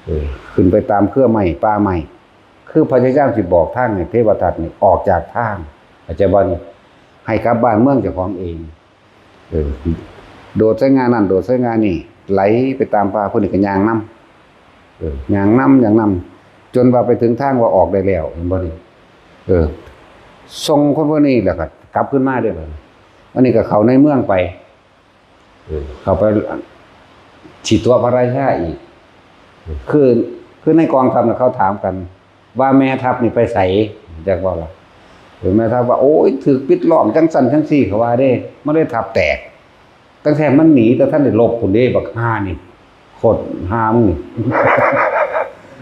เออ ขึ้นไปตามเครือไม้ป่าไม้ คือพยายามสิบอกทางให้เทวทัตนี่ออกจากทาง เข้าใจบ่นี่ ให้กลับบ้านเมืองเจ้าของเอง เออ โดดใส่ง่านั่น โดดใส่ง่านี่ ไหลไปตามป่า ผู้นี้ก็ย่างนำ เออ ย่างนำ ย่างนำ จนว่าไปถึงทางว่าออกได้แล้ว เห็นบ่นี่ เออ ส่งคนพวกนี้แล้วก็กลับขึ้นมาเด้บัดนี้ อันนี้ก็เข้าในเมืองไป เออ เข้าไปสิตั๋วพระราชาอีก คือ คือในกองทัพน่ะเขาถามกัน ว่าแม่ทัพนี่ไปไส จักว่าล่ะ เออ แม่ทัพว่า โอ้ย ถืกปิดล้อมจังซั่นจังซี่ เขาว่าเด้ มันเลยทัพแตก ตั้งแต่มันหนีแต่ทันได้รบพู้นเด้ บักห่านี่ โคตรห่ามึงนี่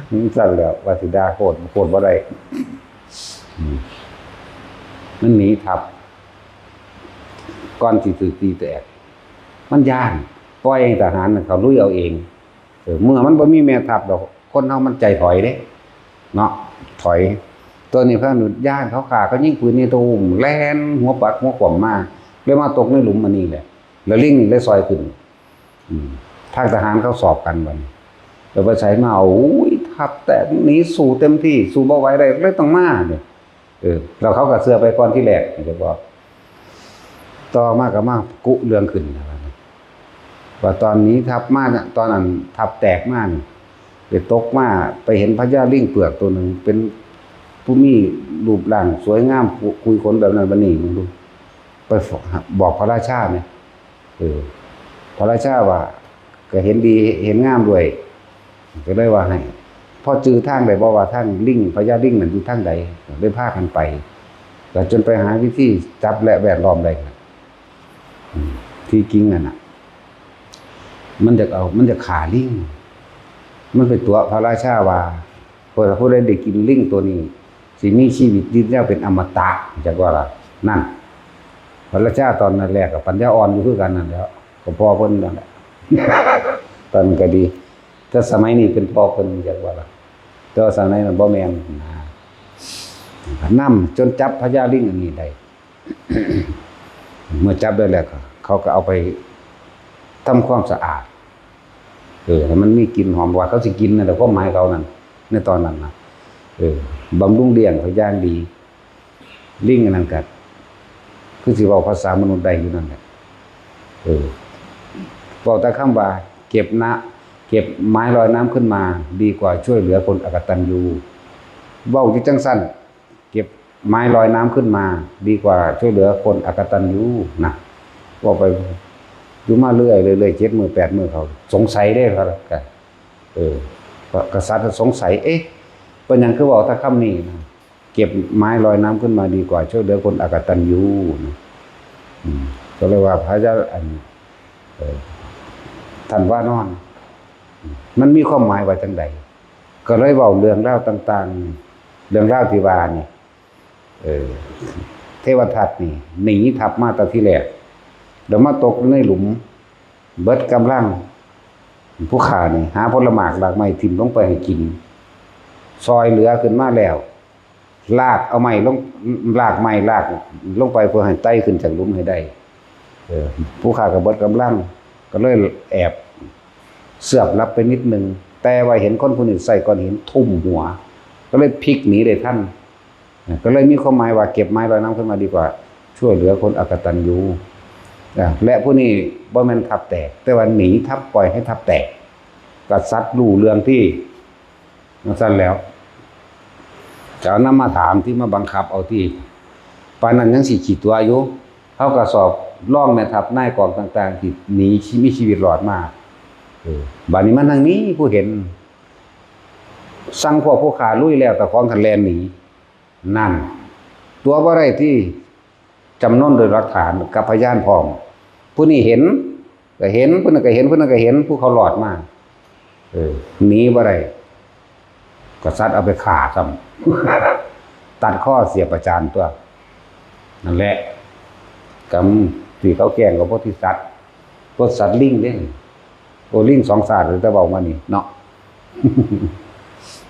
มันซั่นแหล้ว ว่าสิด่าโคตร โคตรบ่ได้ อืม มันหนีทัพ ก่อนสิถืกตีแตก มันย้าน ปล่อยให้ทหารน่ะเขาลุยเอาเอง เออ เมื่อมันบ่มีแม่ทัพดอก คนเฮามันใจถอยเด้ เนาะ ถอย ตัวนี้พระอนุญาตเขาฆ่า เขายิงปืนนี่ตูม แล่นหัวปักหัวขวมมา เลยมาตกในหลุมอันนี้แหละ แล้วลิงนี่เลยซอยขึ้น อืม ทางทหารเขาสอบกันบัดนี้ แล้วไปใส่มา โอ้ย ทัพแตก หนีสู้เต็มที่ สู้บ่ไหวได้ เลยต้องมาเนี่ย เออ แล้วเขาก็เชื่อไปก่อนที่แรก เดี๋ยวบอก ต่อมาก็มากุเรื่องขึ้นนะ ว่าตอนนี้ทัพมาเนี่ย ตอนนั้นทัพแตกมานี่ ไปตกมา ไปเห็นพญาลิงเผือกตัวหนึ่ง เป็นผู้มีรูปร่างสวยงาม คุยขนแบบนั้นแบบนี้ มึงดู ไปบอกพระราชาเนี่ย เออ พระราชาว่า ก็เห็นดีเห็นงามด้วย ก็เลยว่าให้ พอจื่อทางได้บ่ว่าทางลิง พญาลิงนั่นอยู่ทางใด ได้พากันไป ก็จนไปหาวิธีจับและแวดล้อมได้ครับ อืม ที่จริงนั่นน่ะ มันจะเอา มันจะฆ่าลิง มันไปตั๋วพระราชาว่า ผู้ ผู้ใดได้กินลิงตัวนี้ สิมีชีวิตยืนยาวเป็นอมตะ จักว่าล่ะ นั่น พระราชาตอนนั้นแรกกับปัญญาอ่อนอยู่คือกันนั่นแหล้ว ก็พ่อเพิ่นนั่นแหละ ตอนนั้นก็ดี แต่สมัยนี้เป็นพ่อเพิ่น จักว่าล่ะ แต่ว่าสมัยนั้นบ่แม่นนะ นำจนจับพญาลิงอันนี้ได้ เมื่อจับได้แล้วก็ เขาก็เอาไปทำความสะอาด เออ ให้มันมีกลิ่นหอม ว่าเขาสิกินนั่นแหละ ความหมายเขานั่น ในตอนนั้นนะ เออ บำรุงเลี้ยงเขาอย่างดี ลิงอันนั้นก็ คือสิเว้าภาษามนุษย์ได้อยู่นั่นแหละ เออ เว้าแต่คำว่า เก็บนะ เก็บไม้ลอยน้ำขึ้นมา ดีกว่าช่วยเหลือคนอกตัญญู เว้าอยู่จังซั่น เก็บไม้ลอยน้ำขึ้นมา ดีกว่าช่วยเหลือคนอกตัญญูนะ เว้าไปอยู่มาเรื่อยๆ เจ็ดมื้อแปดมื้อเขาสงสัยเด้ เขาก็ เออ กษัตริย์สงสัย เอ๊ะ เป็นหยังคือเว้าแต่คำนี้นะ เก็บไม้ลอยน้ำขึ้นมาดีกว่าช่วยเหลือคนอกตัญญูนะ อืม ก็เลยว่าพระเจ้า อัน เอ่อ ท่านว่านอน มันมีความหมายว่าจังใด ก็เลยเว้าเรื่องราวต่างๆ เรื่องราวที่ว่านี่ เออ เทวทัตนี่หนีทัพมาแต่ทีแรก แล้วมาตกในหลุม เบิดกำลัง ผู้ข้านี่หาผลหมากรากไม้ถิ่มลงไปให้กิน ซอยเหลือขึ้นมาแล้ว ลากเอาไม้ลง ลากไม้ลากลงไปเพื่อให้ไต่ขึ้นจากหลุมให้ได้ เออ ผู้ข้าก็เบิดกำลัง ก็เลยแอบเสือบหลับไปนิดนึง แต่ว่าเห็นคนผู้นี้ใส่ก้อนหินทุ่มหัว ก็เลยพลิกหนีได้ทัน ก็เลยมีความหมายว่าเก็บไม้ลอยน้ำขึ้นมาดีกว่าช่วยเหลือคนอกตัญญู นะ และผู้นี้บ่แม่นทัพแตก แต่ว่าหนีทัพ ปล่อยให้ทัพแตก กษัตริย์รู้เรื่องที่ จั่งซั่นแล้ว จะเอานำมาถามที่มาบังคับเอาที่ ปานนั้นยังสิขี้ตั๋วอยู่ เขาก็สอบรองแม่ทัพนายกองต่างๆ ที่หนีชี มีชีวิตรอดมา เออ บัดนี้มันทั้งนี้ผู้เห็น สั่งพวกผู้ข้าลุยแล้ว แต่ของคันแล่นหนี นั่น ตั๋วบ่ได้ที่ จำนวนโดยหลักฐานกับพยานพร้อม ผู้นี้เห็น ก็เห็น ผู้นั้นก็เห็น ผู้นั้นก็เห็น ผู้เขารอดมา เออ หนีบ่ได้ กษัตริย์เอาไปฆ่าซ้ำ ตัดคอเสียประจานตัว นั่นแหละ กรรมที่เขาแกล้งกับโพธิสัตว์ โพธิสัตว์ลิงเด้ โอ้ ลิงสองชาติเลย แต่เว้ามานี่เนาะ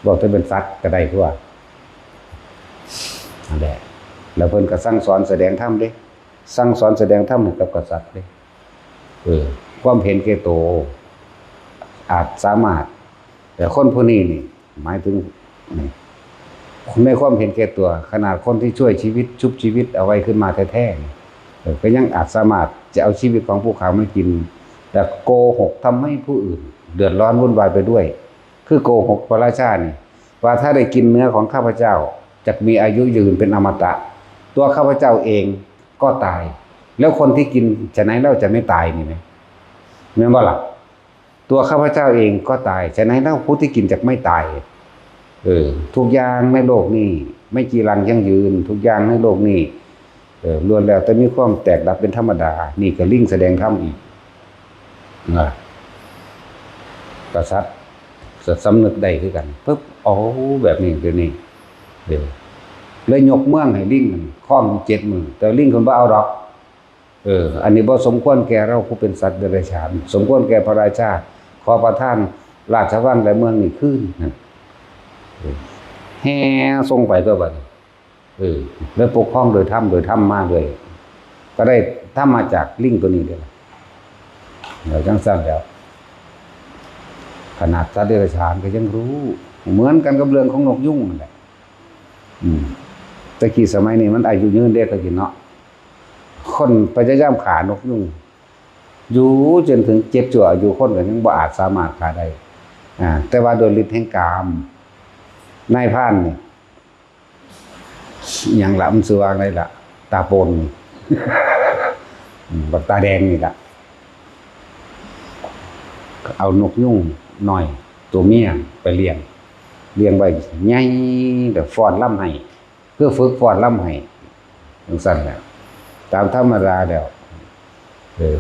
เว้าแต่เป็นสัตว์ก็ได้ทั่ว นั่นแหละ แล้วเพิ่นก็สั่งสอนแสดงธรรมเด้ สั่งสอนแสดงธรรมให้กับกษัตริย์เด้ เออ ความเห็นแก่ตัว อาจสามารถ แต่คนผู้นี้นี่ หมายถึง นี่ ในความเห็นแก่ตัว ขนาดคนที่ช่วยชีวิต ชุบชีวิตเอาไว้ขึ้นมาแท้ๆ นี่ เออ ก็ยังอาจสามารถจะเอาชีวิตของผู้ข้ามากิน และโกหกทำให้ผู้อื่นเดือดร้อนวุ่นวายไปด้วย คือโกหกพระราชานี่ ว่าถ้าได้กินเนื้อของข้าพเจ้า จะมีอายุยืนเป็นอมตะ ตัวข้าพเจ้าเองก็ตาย แล้วคนที่กินฉะไหนเล่าจะไม่ตายนี่ไหม แม่นบ่ล่ะ ตัวข้าพเจ้าเองก็ตาย ฉะไหนเล่าผู้ที่กินจะไม่ตาย เออ ทุกอย่างในโลกนี้ไม่จีรังยั่งยืน ทุกอย่างในโลกนี้ เออ ล้วนแล้วแต่มีความแตกดับเป็นธรรมดา นี่ก็ลิงแสดงธรรมอีก นะ กษัตริย์จะสำนึกได้คือกัน ปึ๊บ เอาแบบนี้ เดี๋ยวนี้ เดี๋ยว เลยยกเมืองให้ลิงครองอยู่เจ็ดมื้อ แต่ลิงเพิ่นบ่เอาดอก เออ อันนี้บ่สมควรแก่เราผู้เป็นสัตว์เดรัจฉาน สมควรแก่พระราชา ขอประทานราชวังและเมืองนี้คืน นั่น เออ แห่ส่งไปตัวบัดนี้ เออ แล้วปกครองโดยธรรม โดยธรรมมาเลย ก็ได้ธรรมมาจากลิงตัวนี้เลย แล้วจั่งซั่นแล้ว ขนาดสัตว์เดรัจฉานก็ยังรู้ เหมือนกันกับเรื่องของนกยูงนั่นแหละ อืม แต่กี้สมัยนี้มันอายุยืนเด้ แต่กี้เนาะ คนพยายามฆ่านกยูง อยู่จนถึงเจ็ดชั่วอายุคนก็ยังบ่อาจสามารถฆ่าได้ อ่า แต่ว่าโดยฤทธิ์แห่งกาม นายพรานนี่ หยังล่ะ มันชื่อว่าอะไรล่ะ ตาโปนนี่ อืม บักตาแดงนี่ล่ะ เอานกยูงน้อย ตัวเมียไปเลี้ยง เลี้ยงไว้ใหญ่ แล้วฟ้อนรำให้ คือฝึกฟ้อนรำให้ จั่งซั่นแหละ ตามธรรมดาแล้ว เออ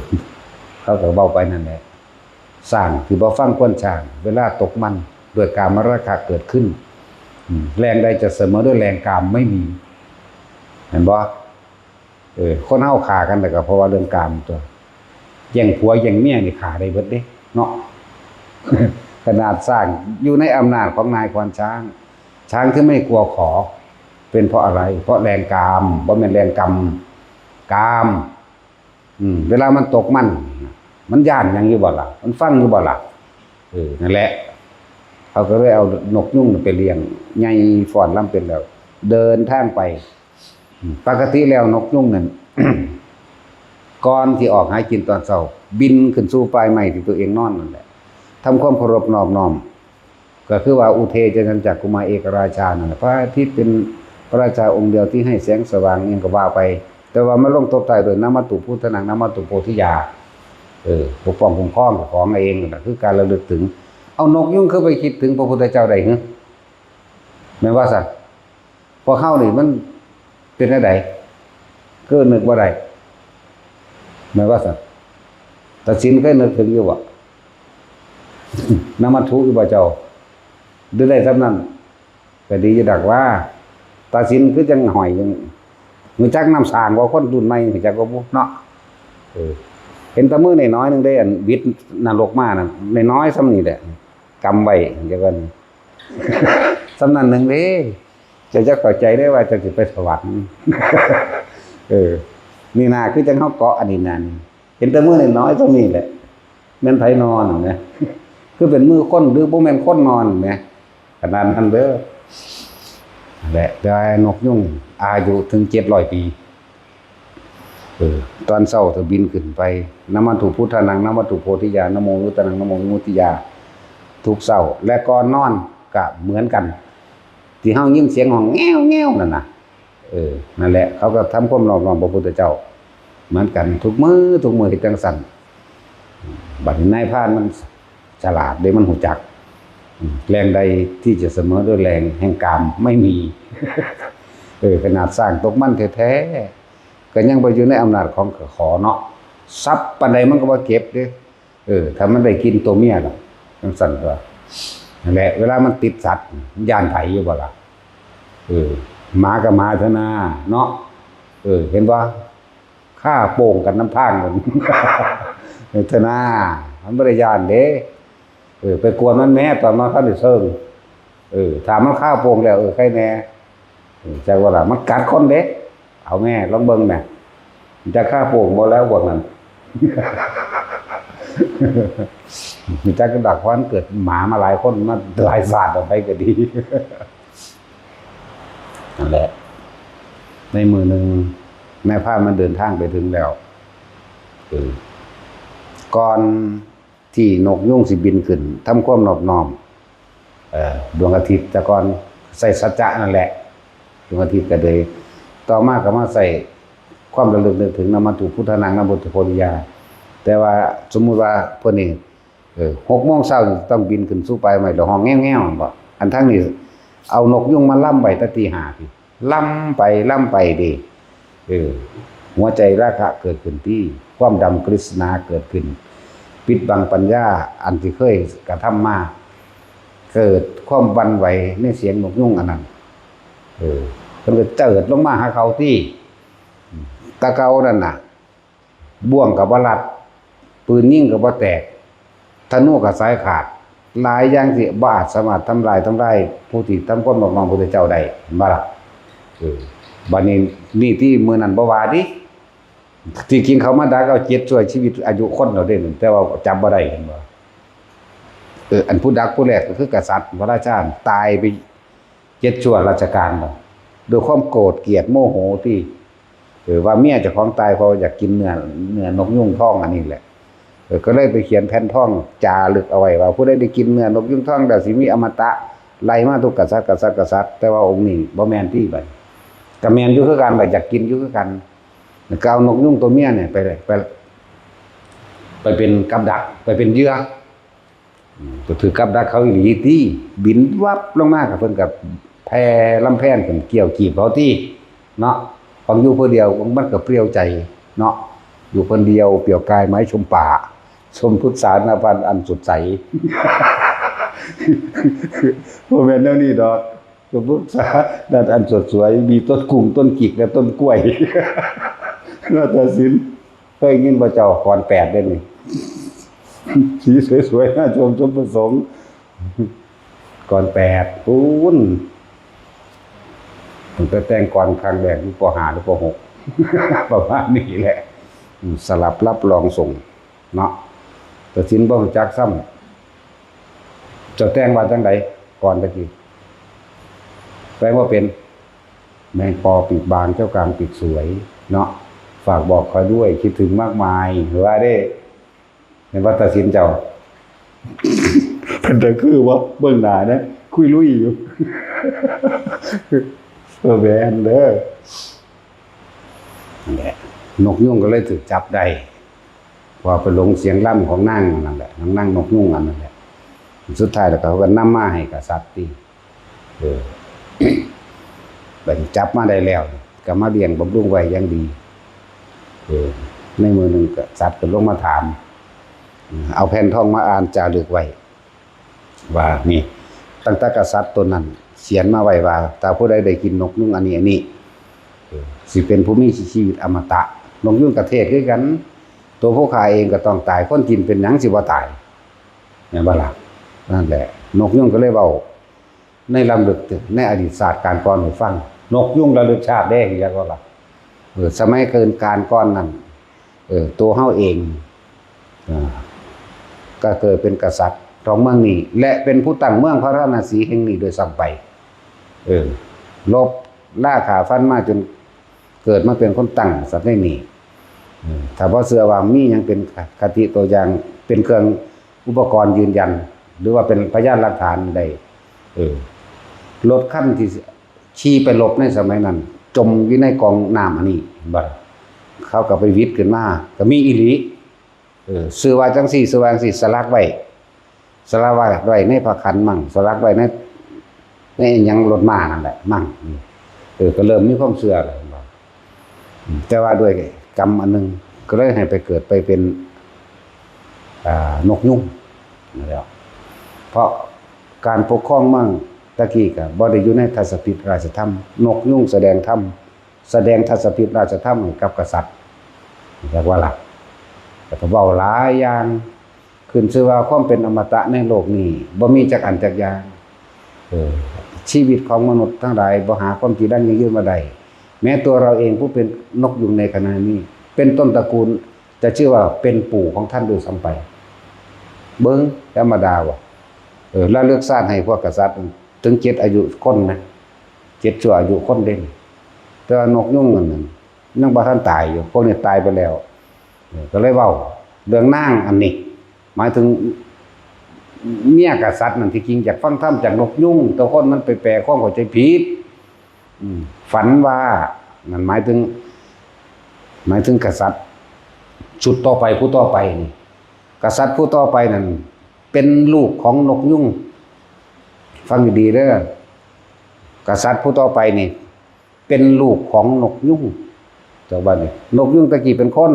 เขาก็เว้าไปนั่นแหละ ช้างที่บ่ฟังควรช้าง เวลาตกมัน ด้วยกามราคะเกิดขึ้น อืม แรงใดจะเสมอด้วยแรงกามไม่มี เห็นบ่ เออ คนเฮาฆ่ากันแล้วก็เพราะว่าเรื่องกามตัว แย่งผัวแย่งเมียนี่ฆ่าได้เบิดเด้เนาะ ขนาดช้างอยู่ในอำนาจของนายควานช้าง ช้างที่ไม่กลัวขอ เป็นเพราะอะไร เพราะแรงกาม บ่แม่นแรงกรรม กาม อืม เวลามันตกมัน มันย้านหยังอยู่บ่ล่ะ มันฟังอยู่บ่ล่ะ เออ นั่นแหละ เขาก็เลยเอานกยูงไปเลี้ยง ใหญ่ฟ้อนรำเป็นแล้ว เดินทางไป อืม ปกติแล้วนกยูงนั่น ก่อนที่ออกหากินตอนเช้า บินขึ้นสู่ปลายไม้ที่ตัวเองนอนนั่นแหละ ทำความเคารพนอบน้อม ก็คือว่าอุเทจจันจักกุมารเอกราชานั่นแหละ พระอาทิตย์เป็นพระราชาองค์เดียวที่ให้แสงสว่างอิหยังก็ว่าไป แต่ว่ามาลงตบท้ายด้วยนะมัตถุพุทธานังนะมัตถุโพธิยา เออ ปกป้องคุ้มครองของเองนั่นแหละ คือการระลึกถึง เอานกยูงคือไปคิดถึงพระพุทธเจ้าได้หรือ แม่นว่าซั่น พวกเฮานี่มันเป็นจั่งใด คือนึกบ่ได้ แม่นว่าซั่น ตาสินเคยนึกถึงอยู่บ่ นำมัตถุอยู่บ่เจ้า หรือได้ส่ำนั้น ก็ดีอยู่ดอกว่า ตาสินคือจั่งห้อยอยู่ รู้จักน้ำสร้างบ่ คนรุ่นใหม่รู้จักบ่บุเนาะ เออ เห็นแต่มือน้อยๆหนึ่งเด้ อันวิดนรกมานั่น น้อยๆส่ำนี้แหละ กำไว้ เดี๋ยวก่อน ส่ำนั้นหนึ่งเด้ เจ้าจะเข้าใจได้ว่าเจ้าสิไปสวรรค์ เออ นี่นาคือจั่งเฮาเกาะอันนี้นานี่ เห็นแต่มือน้อยๆส่ำนี้แหละ แม่นไผนอนนะ คือเป็นมือคนหรือบ่แม่นคนนอนนะ ขนาดนั้นเด้อ นั่นแหละ แต่ว่านกยูงอายุถึงเจ็ดร้อยปี เออ ตอนเช้าเธอบินขึ้นไป นะมัตถุพุทธานัง นะมัตถุโพธิยา นะโมวิมุตตานัง นะโมวิมุตติยา ทุกเช้า และก่อนนอนก็เหมือนกัน ที่เฮายินเสียงฮ้องแง้วๆนั่นน่ะ เออ นั่นแหละ เขาก็ทำความนอบน้อมพระพุทธเจ้า เหมือนกัน ทุกมื้อ ทุกมื้อเฮ็ดจั่งซั้น บัดนี้นายพรานมันฉลาดเด้ มันรู้จัก อืม แรงใดที่จะเสมอด้วยแรงแห่งกามไม่มี เออ ขนาดช้างตกมันแท้ๆ ก็ยังบ่อยู่ในอำนาจของขอเนาะ ทรัพย์ปานใดมันก็บ่เก็บเด้ เออ ถ้ามันได้กินตัวเมียล่ะ จั่งซั้นตั๊ว นั่นแหละ เวลามันติดสัตว์ มันย้านไผอยู่บ่ล่ะ เออ หมาก็หมาเถาะนา เนาะ เออ เห็นบ่ คาโป้งกันนำทางนั่น เถาะนา มันบ่ได้ย้านเด้ เออ ไปกวนมันแหม ตอนมันทันได้เซิง เออ ถ้ามันคาโป้งแล้ว เออ ใครแน่ เออ จักว่าล่ะ มันกัดคนเด้ เอาแหม ลองเบิ่งแหม จักคาโป้งบ่แล้วพวกนั้น จักกระดัก เพราะมันเกิดหมามาหลายคน มาหลายศาสตร์ออกไปก็ดี นั่นแหละ ในมื้อหนึ่ง นายพรานมันเดินทางไปถึงแล้ว เออ ก่อนที่นกยูงสิบินขึ้น ทำความนอบน้อม เอ่อ ดวงอาทิตย์ แต่ก่อนใส่สัจจะนั่นแหละ ดวงอาทิตย์ก็เลย ต่อมาก็มาใส่ความระลึกนึกถึงนะมัตถุพุทธานัง นะมัตถุโพธิยา แต่ว่าสมมุติว่าเพิ่นนี่ เออ หกโมงเช้านี่ต้องบินขึ้นสู่ปลายไม้แล้วฮ้องแง้วๆ บ่ อันทั้งนี้เอานกยูงมาลำไว้แต่ตีห้าพี้ ลำไปลำไปเด้ เออ หัวใจราคะเกิดขึ้นติ ความดำตริษณาเกิดขึ้น ปิดบังปัญญาอันที่เคยกระทำมา เกิดความหวั่นไหวในเสียงนกยูงอันนั้น เออ เพิ่นก็เจิดลงมาหาเขาติ ตะเก่านั่นน่ะ บ่วงก็บ่รัด ปืนยิงก็บ่แตก ธนูก็สายขาด หลายอย่างที่บ่อาจสามารถทำลาย ทำลายผู้ที่ทำความนอบน้อมพระพุทธเจ้าได้ เห็นบ่ล่ะ เออ บัดนี้ นี่ที่มื้อนั้นบ่ว่าติ ที่จริงเขามาดักเอาเจ็ดชั่วชีวิตอายุคนเราเด้ แต่ว่าจับบ่ได้ เห็นบ่ เออ อันผู้ดักผู้แรกก็คือกษัตริย์พระราชา ตายไปเจ็ดชั่วราชการแล้ว ด้วยความโกรธเกลียดโมโหที่ เออ ว่าเมียเจ้าของตายเพราะอยากกินเนื้อ เนื้อนกยูงทองอันนี้แหละ เออ ก็เลยไปเขียนแผ่นทองจารึกเอาไว้ว่า ผู้ใดได้กินเนื้อนกยูงทองแล้วสิมีอมตะ ไล่มาทุกกษัตริย์ กษัตริย์ กษัตริย์ แต่ว่าองค์นี้บ่แม่นติบัด ก็แม่นอยู่คือกัน ก็อยากกินอยู่คือกัน ก็เอานกยูงตัวเมียเนี่ยไป ไป ไปเป็นกับดัก ไปเป็นเหยื่อ อืม ก็ถือกับดักเขาอีหลีติ บินวับลงมา ก็เพิ่นก็แผ่ลำแพนขึ้น เกี่ยวกีบเขาติ เนาะ ของอยู่ผู้เดียวมันก็เปลี่ยวใจ เนาะ อยู่คนเดียวเปลี่ยวกายไม้ชมป่า ชมพุทธสารพันธ์อันสดใส บ่แม่นแนวนี้ดอก ก็ปรึกษาด้านอันสวยๆ มีต้นกุงต้นกิกและต้นกล้วย นาฏศิลป์ เคยยินบ่เจ้า กรแปดเด้นี่ สีสวยๆ น่าชม ชมประสงค์ กรแปดปูน ตั้งแต่แต่งกรครั้งแรกอยู่ ป.ห้า หรือ ป.หก ประมาณนี้แหละ อืม สลับรับรองส่ง เนาะ แต่สินบ่รู้จักซ้ำ เจ้าแต่งว่าจังใด ก่อนตะกี้ แต่งว่าเป็น แมงปอปีกบาง เจ้ากลางปีกสวย เนาะ ฝากบอกคอยด้วย คิดถึงมากมาย หรือว่าเด้ เห็นว่าตัดสินเจ้า เป็นตะคือว่าเบิ่งหน้านะ คุยลุยอยู่ เออ แม่นเด้อ นั่นแหละ นกยูงก็เลยถูกจับได้ ว่าไปหลงเสียงลำของนางนั่นแหละ นางนกยูงอันนั่นแหละ สุดท้ายแล้วก็เขาก็นำมาให้กษัตริย์ติ เออ บัดนี้จับมาได้แล้ว ก็มาเลี้ยงบำรุงไว้อย่างดี เออ ในมื้อหนึ่งกษัตริย์ก็ลงมาถาม เอาแผ่นทองมาอ่านจารึกไว้ ว่านี่ ตั้งแต่กษัตริย์ตนนั้นเขียนมาไว้ว่า ถ้าผู้ใดได้กินนกยูงอันนี้อันนี้ เออ สิเป็นผู้มีชีวิตอมตะ นกยูงกะเทศคือกัน ตัวผู้ฆ่าเองก็ต้องตาย คนกินเป็นหยังสิบ่ตาย แม่นบ่ล่ะ นั่นแหละ นกยูงก็เลยเว้า ในลำลึกถึงในอดีตชาติการก่อนให้ฟัง นกยูงระลึกชาติเด้ เรียกว่าล่ะ เออ สมัยเกินการก่อนนั้น เออ ตัวเฮาเอง อ่า ก็เกิดเป็นกษัตริย์ของเมืองนี้ และเป็นผู้ตั้งเมืองพาราณสีแห่งนี้ด้วยซ้ำไป เออ ลบล่าฆ่าฟันมาจนเกิดมาเป็นคนตั้งกษัตริย์ในนี้ เออ ถ้าบ่เชื่อว่ามีหยังเป็นคติตัวอย่าง เป็นเครื่องอุปกรณ์ยืนยัน หรือว่าเป็นพยานหลักฐานได้ เออ รถคันที่ขี่ไปรบในสมัยนั้น จมอยู่ในกองน้ำอันนี้ บัดเขาก็ไปหวิดขึ้นมา ก็มีอีหลี เออ ชื่อว่าจังซี่ ชื่อว่าจังซี่ สลักไว้ สลักไว้ในพระขันมั่ง สลักไว้ใน ในหยังรถม้านั่นแหละมั่ง เออ ก็เริ่มมีความเชื่อแล้ว อืม แต่ว่าด้วยกรรมอันหนึ่ง ก็เลยให้ไปเกิดไปเป็น อ่า นกยูงนั่นแหละ เพราะการปกครองเมืองตะกี้ก็บ่ได้อยู่ในทัศพิธราชธรรม นกยูงแสดงธรรม แสดงทัศพิธราชธรรมให้กับกษัตริย์ เรียกว่าล่ะ แล้วก็เว้าหลายอย่าง ขึ้นชื่อว่าความเป็นอมตะในโลกนี้ บ่มีจักอันจักอย่าง เออ ชีวิตของมนุษย์ทั้งหลายบ่หาความจีรังยั่งยืนมาได้ แม้ตัวเราเองผู้เป็นนกยูงในขณะนี้ เป็นต้นตระกูล จะชื่อว่าเป็นปู่ของท่านด้วยซ้ำไป เบิ่ง ธรรมดาว่ะ เออ ระลึกชาติให้พวกกษัตริย์ถึงเจ็ดอายุคนนะ เจ็ดชั่วอายุคนเด่น แต่ว่านกยูงอันนั้นยังบ่ทันตายอยู่ พวกนี้ตายไปแล้ว เออ ก็เลยเว้าเรื่องนางอันนี้ หมายถึงเมียกษัตริย์นั่น ที่จริงอยากฟังธรรมจากนกยูง แต่คนมันไปแปลความเข้าใจผิด อืม ฝันว่า นั่นหมายถึง หมายถึงกษัตริย์ชุดต่อไป ผู้ต่อไปนี่ กษัตริย์ผู้ต่อไปนั่น เป็นลูกของนกยูง ฟังดีๆเด้อ กษัตริย์ผู้ต่อไปนี่ เป็นลูกของนกยูง จากบ้านนี่ นกยูงตะกี้เป็นคน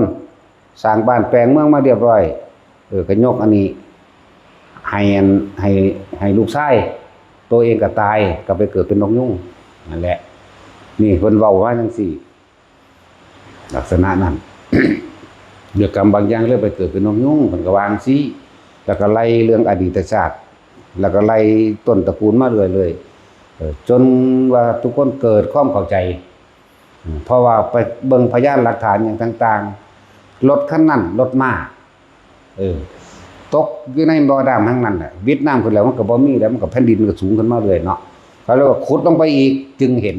สร้างบ้านแปลงเมืองมาเรียบร้อย เออ ก็ยกอันนี้ ให้อัน ให้ ให้ลูกชาย ตัวเองก็ตาย ก็ไปเกิดเป็นนกยูง นั่นแหละ นี่เพิ่นเว้าว่าจังซี่ ลักษณะนั้น เรื่องกรรมบางอย่างเลยไปเกิดเป็นนกยูง เพิ่นก็ว่าจังซี่ แล้วก็ไล่เรื่องอดีตชาติ แล้วก็ไล่ต้นตระกูลมาเรื่อยๆ เออ จนว่าทุกคนเกิดความเข้าใจ อืม เพราะว่าไปเบิ่งพยานหลักฐานหยังต่างๆ รถคันนั้น รถม้า เออ ตกอยู่ในบ่อน้ำทั้งนั้นแหละ วิดน้ำขึ้นแล้วมันก็บ่มีแล้ว มันก็แผ่นดินก็สูงขึ้นมาเรื่อยเนาะ เขาเรียกว่าขุดลงไปอีกจึงเห็น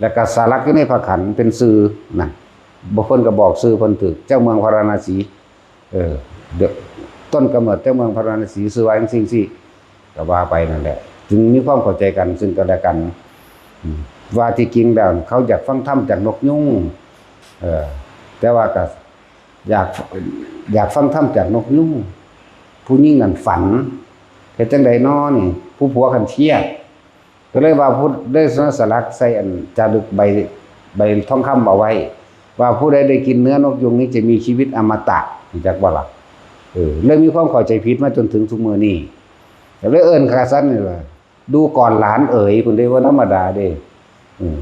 แล้วก็สลักอยู่ในพระขันเป็นชื่อนะ บ่ เพิ่นก็บอกชื่อเพิ่นถูก เจ้าเมืองพาราณสี เออ เดี๋ยว ต้นกำเนิดเจ้าเมืองพาราณสีชื่อว่าจังซี่ ก็ว่าไปนั่นแหละ จึงมีความเข้าใจกันซึ่งกันและกัน อืม ว่าที่จริงแล้วเขาอยากฟังธรรมจากนกยูง เออ แต่ว่าก็อยาก อยากฟังธรรมจากนกยูง ผู้หญิงนั่นฝัน เฮ็ดจั่งใดน้อนี่ ผู้ผัวคันเครียด ก็เลยว่าผู้ได้สลักใส่อันจารึกใบ ใบทองคำเอาไว้ ว่าผู้ใดได้กินเนื้อนกยูงนี้จะมีชีวิตอมตะ รู้จักบ่ล่ะ เออ เลยมีความเข้าใจผิดมาจนถึงทุกมื้อนี้ ก็เลยเอิ้นกษัตริย์นี่ว่า ดูก่อนหลานเอ๋ย พุ้นเด้ บ่ธรรมดาเด้ อืม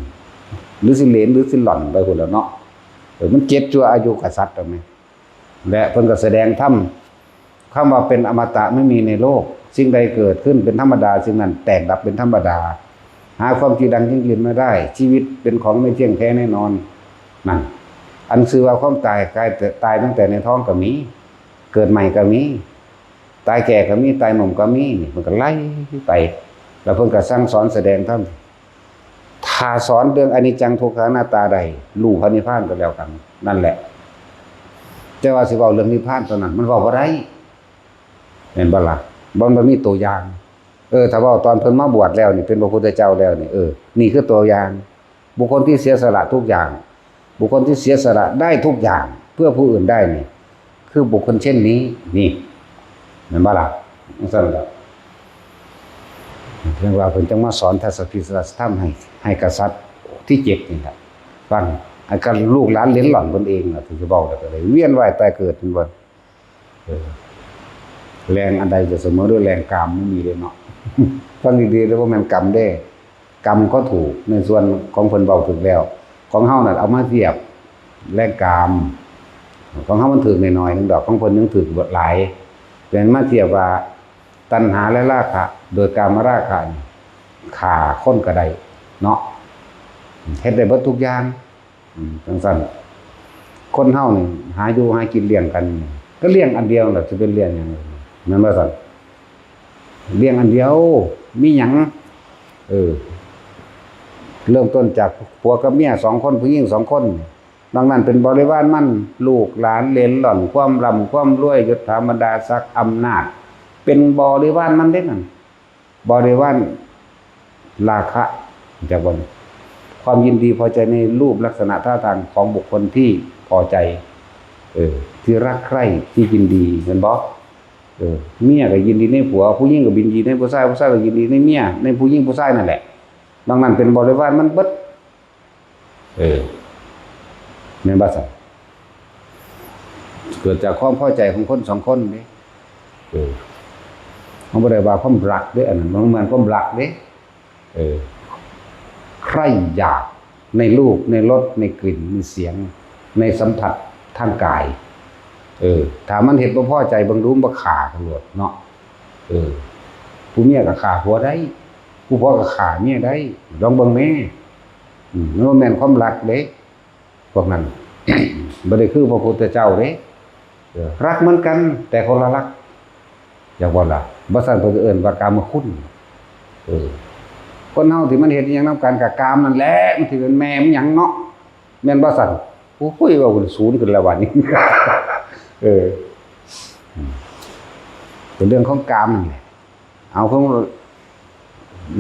หรือสิเหลน หรือสิหล่อนไปพุ้นแหล้วเนาะ เออ มันเจ็ดชั่วอายุกษัตริย์แล้วแหม และเพิ่นก็แสดงธรรม คำว่าเป็นอมตะไม่มีในโลก สิ่งใดเกิดขึ้นเป็นธรรมดา สิ่งนั้นแตกดับเป็นธรรมดา หาความจริงดังยั่งยืนไม่ได้ ชีวิตเป็นของไม่เที่ยงแท้แน่นอน นั่น อันชื่อว่าความตาย กาย ตายตั้งแต่ในท้องก็มี เกิดใหม่ก็มี ตายแก่ก็มี ตายหนุ่มก็มี นี่มันก็ไล่ไป แล้วเพิ่นก็สั่งสอนแสดงธรรม ถ้าสอนเรื่องอนิจจังทุกขังอนัตตาได้ รู้พระนิพพานก็แล้วกัน นั่นแหละ แต่ว่าสิเว้าเรื่องนิพพานตอนนั้น มันเว้าบ่ได้ แม่นบ่ล่ะ บ่ มันบ่มีตัวอย่าง เออ ถ้าเว้าตอนเพิ่นมาบวชแล้วนี่ เป็นพระพุทธเจ้าแล้วนี่ เออ นี่คือตัวอย่าง บุคคลที่เสียสละทุกอย่าง บุคคลที่เสียสละได้ทุกอย่าง เพื่อผู้อื่นได้นี่ คือบุคคลเช่นนี้ นี่ แม่นบ่ล่ะ จั่งซั่นล่ะ เพิ่นว่าเพิ่นจั่งมาสอนทัศพีสรธรรมให้ ให้กษัตริย์ที่เจ็ดนี่ล่ะ ฟัง อันก็ลูกหลานเหลนหล่อนเพิ่นเองล่ะ ที่สิเว้าแล้วก็เลยเวียนว่ายตายเกิดเพิ่นว่า เออ แล่นอันใดจะเสมอด้วยแล่นกาม บ่มีเด้เนาะ ฟังดีๆเด้อ บ่แม่นกรรมเด้ กรรมก็ถูก ในส่วนของเพิ่นเว้าถูกแล้ว ของเฮานั่นเอามาเทียบแล่นกาม ของเฮามันถูกน้อยๆหนึ่งดอก ของเพิ่นยังถูกหลาย แต่มาเทียบว่าตัณหาและราคะ โดยกามราคะนี่ ฆ่าคนก็ได้เนาะ เฮ็ดได้เบิดทุกอย่าง อืม จั่งซั่น คนเฮานี่หาอยู่หากินเลี้ยงกัน ก็เลี้ยงอันเดียวล่ะ สิเป็นเลี้ยงหยัง แม่นบ่ซั่น เลี้ยงอันเดียว มีหยัง เออ เริ่มต้นจากผัวกับเมียสองคน ผู้หญิงสองคน นอกนั้นเป็นบริวารมัน ลูกหลานเหลนหล่อน ความร่ำความรวย ยศถาบรรดาศักดิ์อำนาจ เป็นบริวารมันเด้นั่น บริวารราคะ จากวัน ความยินดีพอใจในรูปลักษณะท่าทางของบุคคลที่พอใจ เออ ที่รักใคร่ ที่ยินดี แม่นบ่ เออ เมียก็ยินดีในผัว ผู้หญิงก็ยินดีในผู้ชาย ผู้ชายก็ยินดีในเมีย ในผู้หญิงผู้ชายนั่นแหละ นอกนั้นเป็นบริวารมันเบิด เออ แม่นบ่ซั่น เกิดจากความพอใจของคนสองคนเด้ เออ มันบ่ได้ว่าความรักเด้ อันนั้นมันเหมือนความรักเด้ เออ ใคร่อยากในรูป ในรส ในกลิ่น ในเสียง ในสัมผัสทางกาย เออ ถ้ามันเฮ็ดบ่พอใจ เบิ่งดู มันบ่ฆ่ากันโลดเนาะ เออ ผู้เมียก็ฆ่าผัวได้ ผู้ผัวก็ฆ่าเมียได้ ลองเบิ่งแหม อืม มันบ่แม่นความรักเด้ พวกนั้น บ่ได้คือพระพุทธเจ้าเด้ เออ รักเหมือนกัน แต่คนละรัก อยากว่าล่ะ บ่ซั่นเพิ่นก็เอิ้นว่ากามคุณ เออ คนเฮาที่มันเฮ็ดอิหยังนำกันก็กามนั่นแหละ มันสิเป็นแม่มันหยังเนาะ แม่นบ่ซั่น โอ้ย เว้าเป็นศูนย์ขึ้นแล้วบัดนี้ เออ เป็นเรื่องของกามนั่นแหละ เอาของ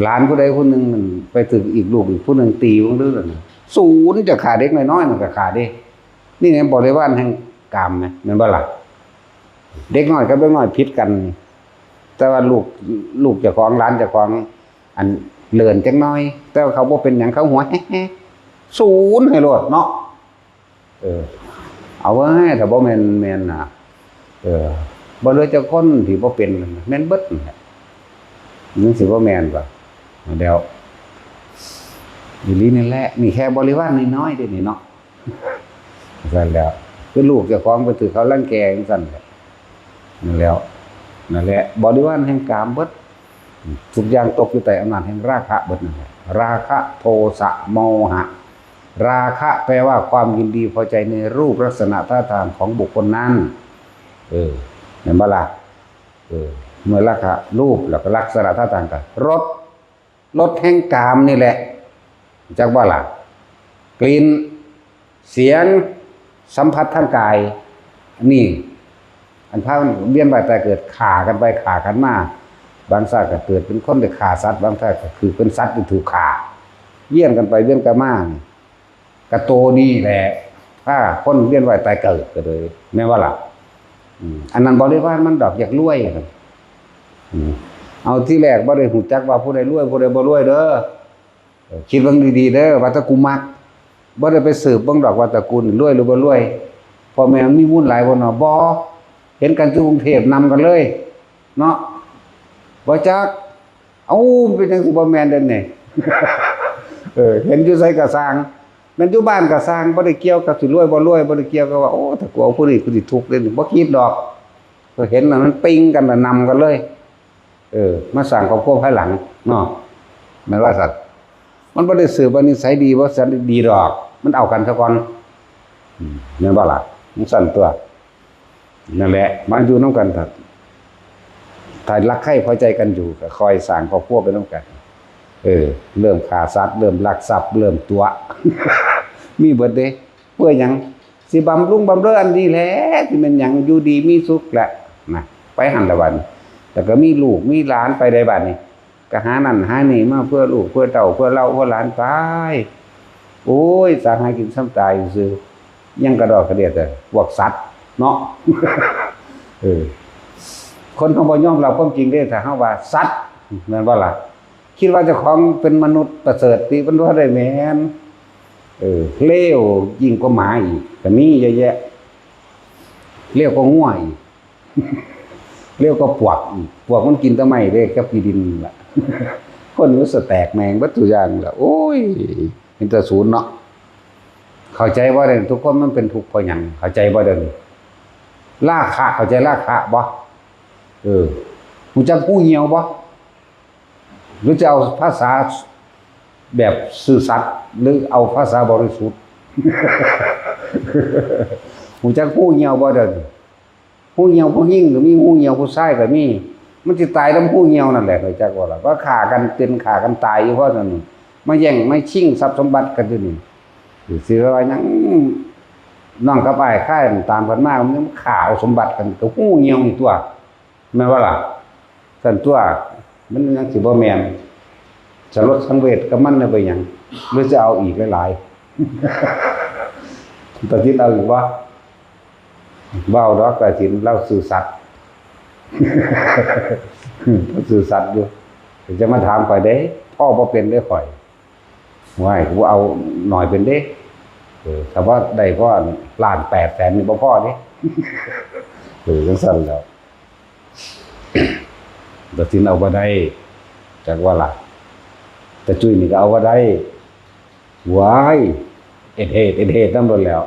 หลานผู้ใดผู้หนึ่งนั่นไปถืกอีกลูกอีกผู้หนึ่งตีมันเรื่องนั้น ศูนย์จะฆ่าเด็กน้อยๆ มันก็ฆ่าเด้ นี่แหละบริวารแห่งกามนะ แม่นบ่ล่ะ เด็กน้อยกับเด็กน้อยผิดกัน แต่ว่าลูก ลูกเจ้าของ หลานเจ้าของ อันเลินจักหน่อย แต่ว่าเขาบ่เป็นหยัง เขาหัวแฮะๆ ศูนย์ให้โลดเนาะ เออ เอาไว้ ถ้าบ่แม่น แม่นน่ะ เออ บ่เหลือจักคนที่บ่เป็น แม่นเบิดนั่นแหละ มันสิบ่แม่นบ่ แล้ว อีหลีนี่แหละ นี่แค่บริวารน้อยๆ เด้นี่เนาะ ซั่นแหล้ว คือลูกเจ้าของไปถืกเขารังแกจั่งซั่นแหละ นั่นแหล้ว นั่นแหละ บริวารแห่งกามเบิด ทุกอย่างตกอยู่ใต้อำนาจแห่งราคะเบิดนั่นแหละ ราคะ โทสะ โมหะ ราคะแปลว่าความยินดีพอใจในรูปลักษณะท่าทางของบุคคลนั้น เออ แม่นบ่ล่ะ เออ เมื่อราคะ รูป แล้วก็ลักษณะท่าทางก็รส รสแห่งกามนี่แหละ จักบ่ล่ะ กลิ่น เสียง สัมผัสทางกาย นี่ อันพามันเวียนว่ายตายเกิด ฆ่ากันไปฆ่ากันมา บางชาติก็เกิดเป็นคนไปฆ่าสัตว์ บางชาติก็คือเป็นสัตว์ที่ถูกฆ่า เวียนกันไปเวียนกันมานี่ กะโตนี่แหละ พาคนเวียนว่ายตายเกิดก็เลย แม่นบ่ล่ะ อืม อันนั้นบริวารมันดอกอยากรวย อืม เอาที่แรกบ่ได้ฮู้จักว่าผู้ใดรวย ผู้ใดบ่รวยเด้อ เออ คิดเบิ่งดีๆ เด้อ ว่าแต่กูมัก บ่ได้ไปสืบเบิ่งดอกว่าตระกูลนี่รวยหรือบ่รวย พ่อแม่มันมีมูลหลายบ่เนาะ บ่ เห็นกันอยู่กรุงเทพฯ นำกันเลย เนาะ บ่จัก เอ้า เป็นจังสิบ่แม่นเด้อนี่ เออ เห็นอยู่ไสก็ซ่าง แม่นอยู่บ้านก็ซ่าง บ่ได้เกี่ยวกับสิรวยบ่รวย บ่ได้เกี่ยวกับว่า โอ้ ถ้ากูเอาผู้นี้กูสิทุกข์เด้อ บ่คิดดอก ก็เห็นแล้วมันปิ๊งกันแล้วนำกันเลย เออ มาสร้างครอบครัวภายหลังเนาะ แม่นว่าซั่น มันบ่ได้สืบว่านิสัยดีบ่สันดีดอก มันเอากันซะก่อน อืม แม่นบ่ล่ะ มันซั่นตัว นั่นแหละ มาอยู่นำกัน ถ้า ถ้ารักใคร่พอใจกันอยู่ ก็ค่อยสร้างครอบครัวไปนำกัน เออ เริ่มฆ่าสัตว์ เริ่มลักทรัพย์ เริ่มตั๋ว มีเบิดเด้ เพื่อหยัง สิบำรุงบำเรออันนี้แหละ ที่มันหยังอยู่ดีมีสุขแหละ นะ ไปหั่นละบัดนี้ แล้วก็มีลูกมีหลานไปได้บัดนี้ ก็หานั่นหานี่มาเพื่อลูกเพื่อเต้าเพื่อเล่าเพื่อหลานไป โอ้ย สาหากินส่ำตายซื่อ ยังกระดอกกระเดียดแต่พวกสัตว์เนาะ เออ คนเขาบ่ยอมรับความจริงเด้ ถ้าเขาว่าสัตว์ แม่นบ่ล่ะ คิดว่าเจ้าของเป็นมนุษย์ประเสริฐติ มันบ่ได้แม่น เออ เลวยิ่งกว่าหมาอีก ก็มีเยอะแยะ เลวกว่างัวอีก เลวกว่าปวกอีก ปวกมันกินแต่ไม้เด้ กับขี้ดินนั่นล่ะ คนมันสแตกแมงเบิดทุกอย่างล่ะ โอ้ย เป็นตาศูนย์เนาะ เข้าใจบ่เด้อ ทุกคนมันเป็นทุกข์เพราะหยัง เข้าใจบ่เด้อ ราคะ เข้าใจราคะบ่ เออ รู้จักฮู้เหี่ยวบ่ หรือจะเอาภาษาแบบซื่อสัตย์ หรือเอาภาษาบริสุทธิ์ ฮู้จักฮู้เหี่ยวบ่เด้อ ฮู้เหี่ยวผู้หญิงก็มี ฮู้เหี่ยวผู้ชายก็มี มันสิตายนำฮู้เหี่ยวนั่นแหละ รู้จักบ่ล่ะ ว่าฆ่ากันเป็นฆ่ากันตายอยู่เพราะนั่น มาแย่งมาชิงทรัพย์สมบัติกันอยู่นี่ สิว่าหยัง น้องกับอ้ายคายตามกันมา มันฆ่าเอาสมบัติกัน ก็ฮู้เหี่ยวนี่ตัว แม่นบ่ล่ะ ซั่นตัว มันยังสิบ่แม่น สลดสังเวชกับมันได้ไปหยัง หรือจะเอาอีกหลายๆ ตาจินเอาอีกบ่ เว้าดอกตาจิน เล่าซื่อสัตย์ ซื่อสัตย์อยู่ จะมาถามข่อยเด้ พ่อบ่เป็นเด้ข่อย ว้าย กูเอาหน่อยเป็นเด้ เออ ถ้าว่าได้พ่อล้านแปดแสนนี่บ่พอเด้ เออ จังซั่นแหล้ว ตาสินเอาบ่ได้ จักว่าล่ะ ตาจุ้ยนี่ก็เอาบ่ได้ ว้าย เอ็ดเหตุ เอ็ดเหตุนำโลดแหล้ว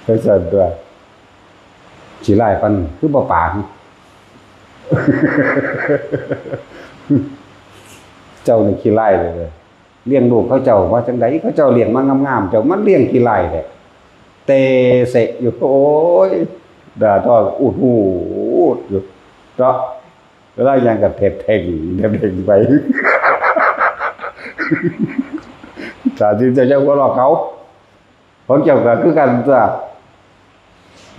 จังซั่นตัว ขี้ร้ายปาน คือบ่ปาก เจ้านี่ขี้ร้ายเลยเด้อ เลี้ยงลูกเขาเจ้ามาจั่งใด เขาเจ้าเลี้ยงมางามๆ เจ้ามันเลี้ยงขี้ร้ายแท้ เตะเสะอยู่ โอ้ย ด่าทอดอูดหูดอยู่ เนาะ เวลาย่างก็เท็ดแทง เท็ดแทงไป สาธิตเจ้า เจ้าหัวเราะเขา ของเจ้าก็คือกันตัว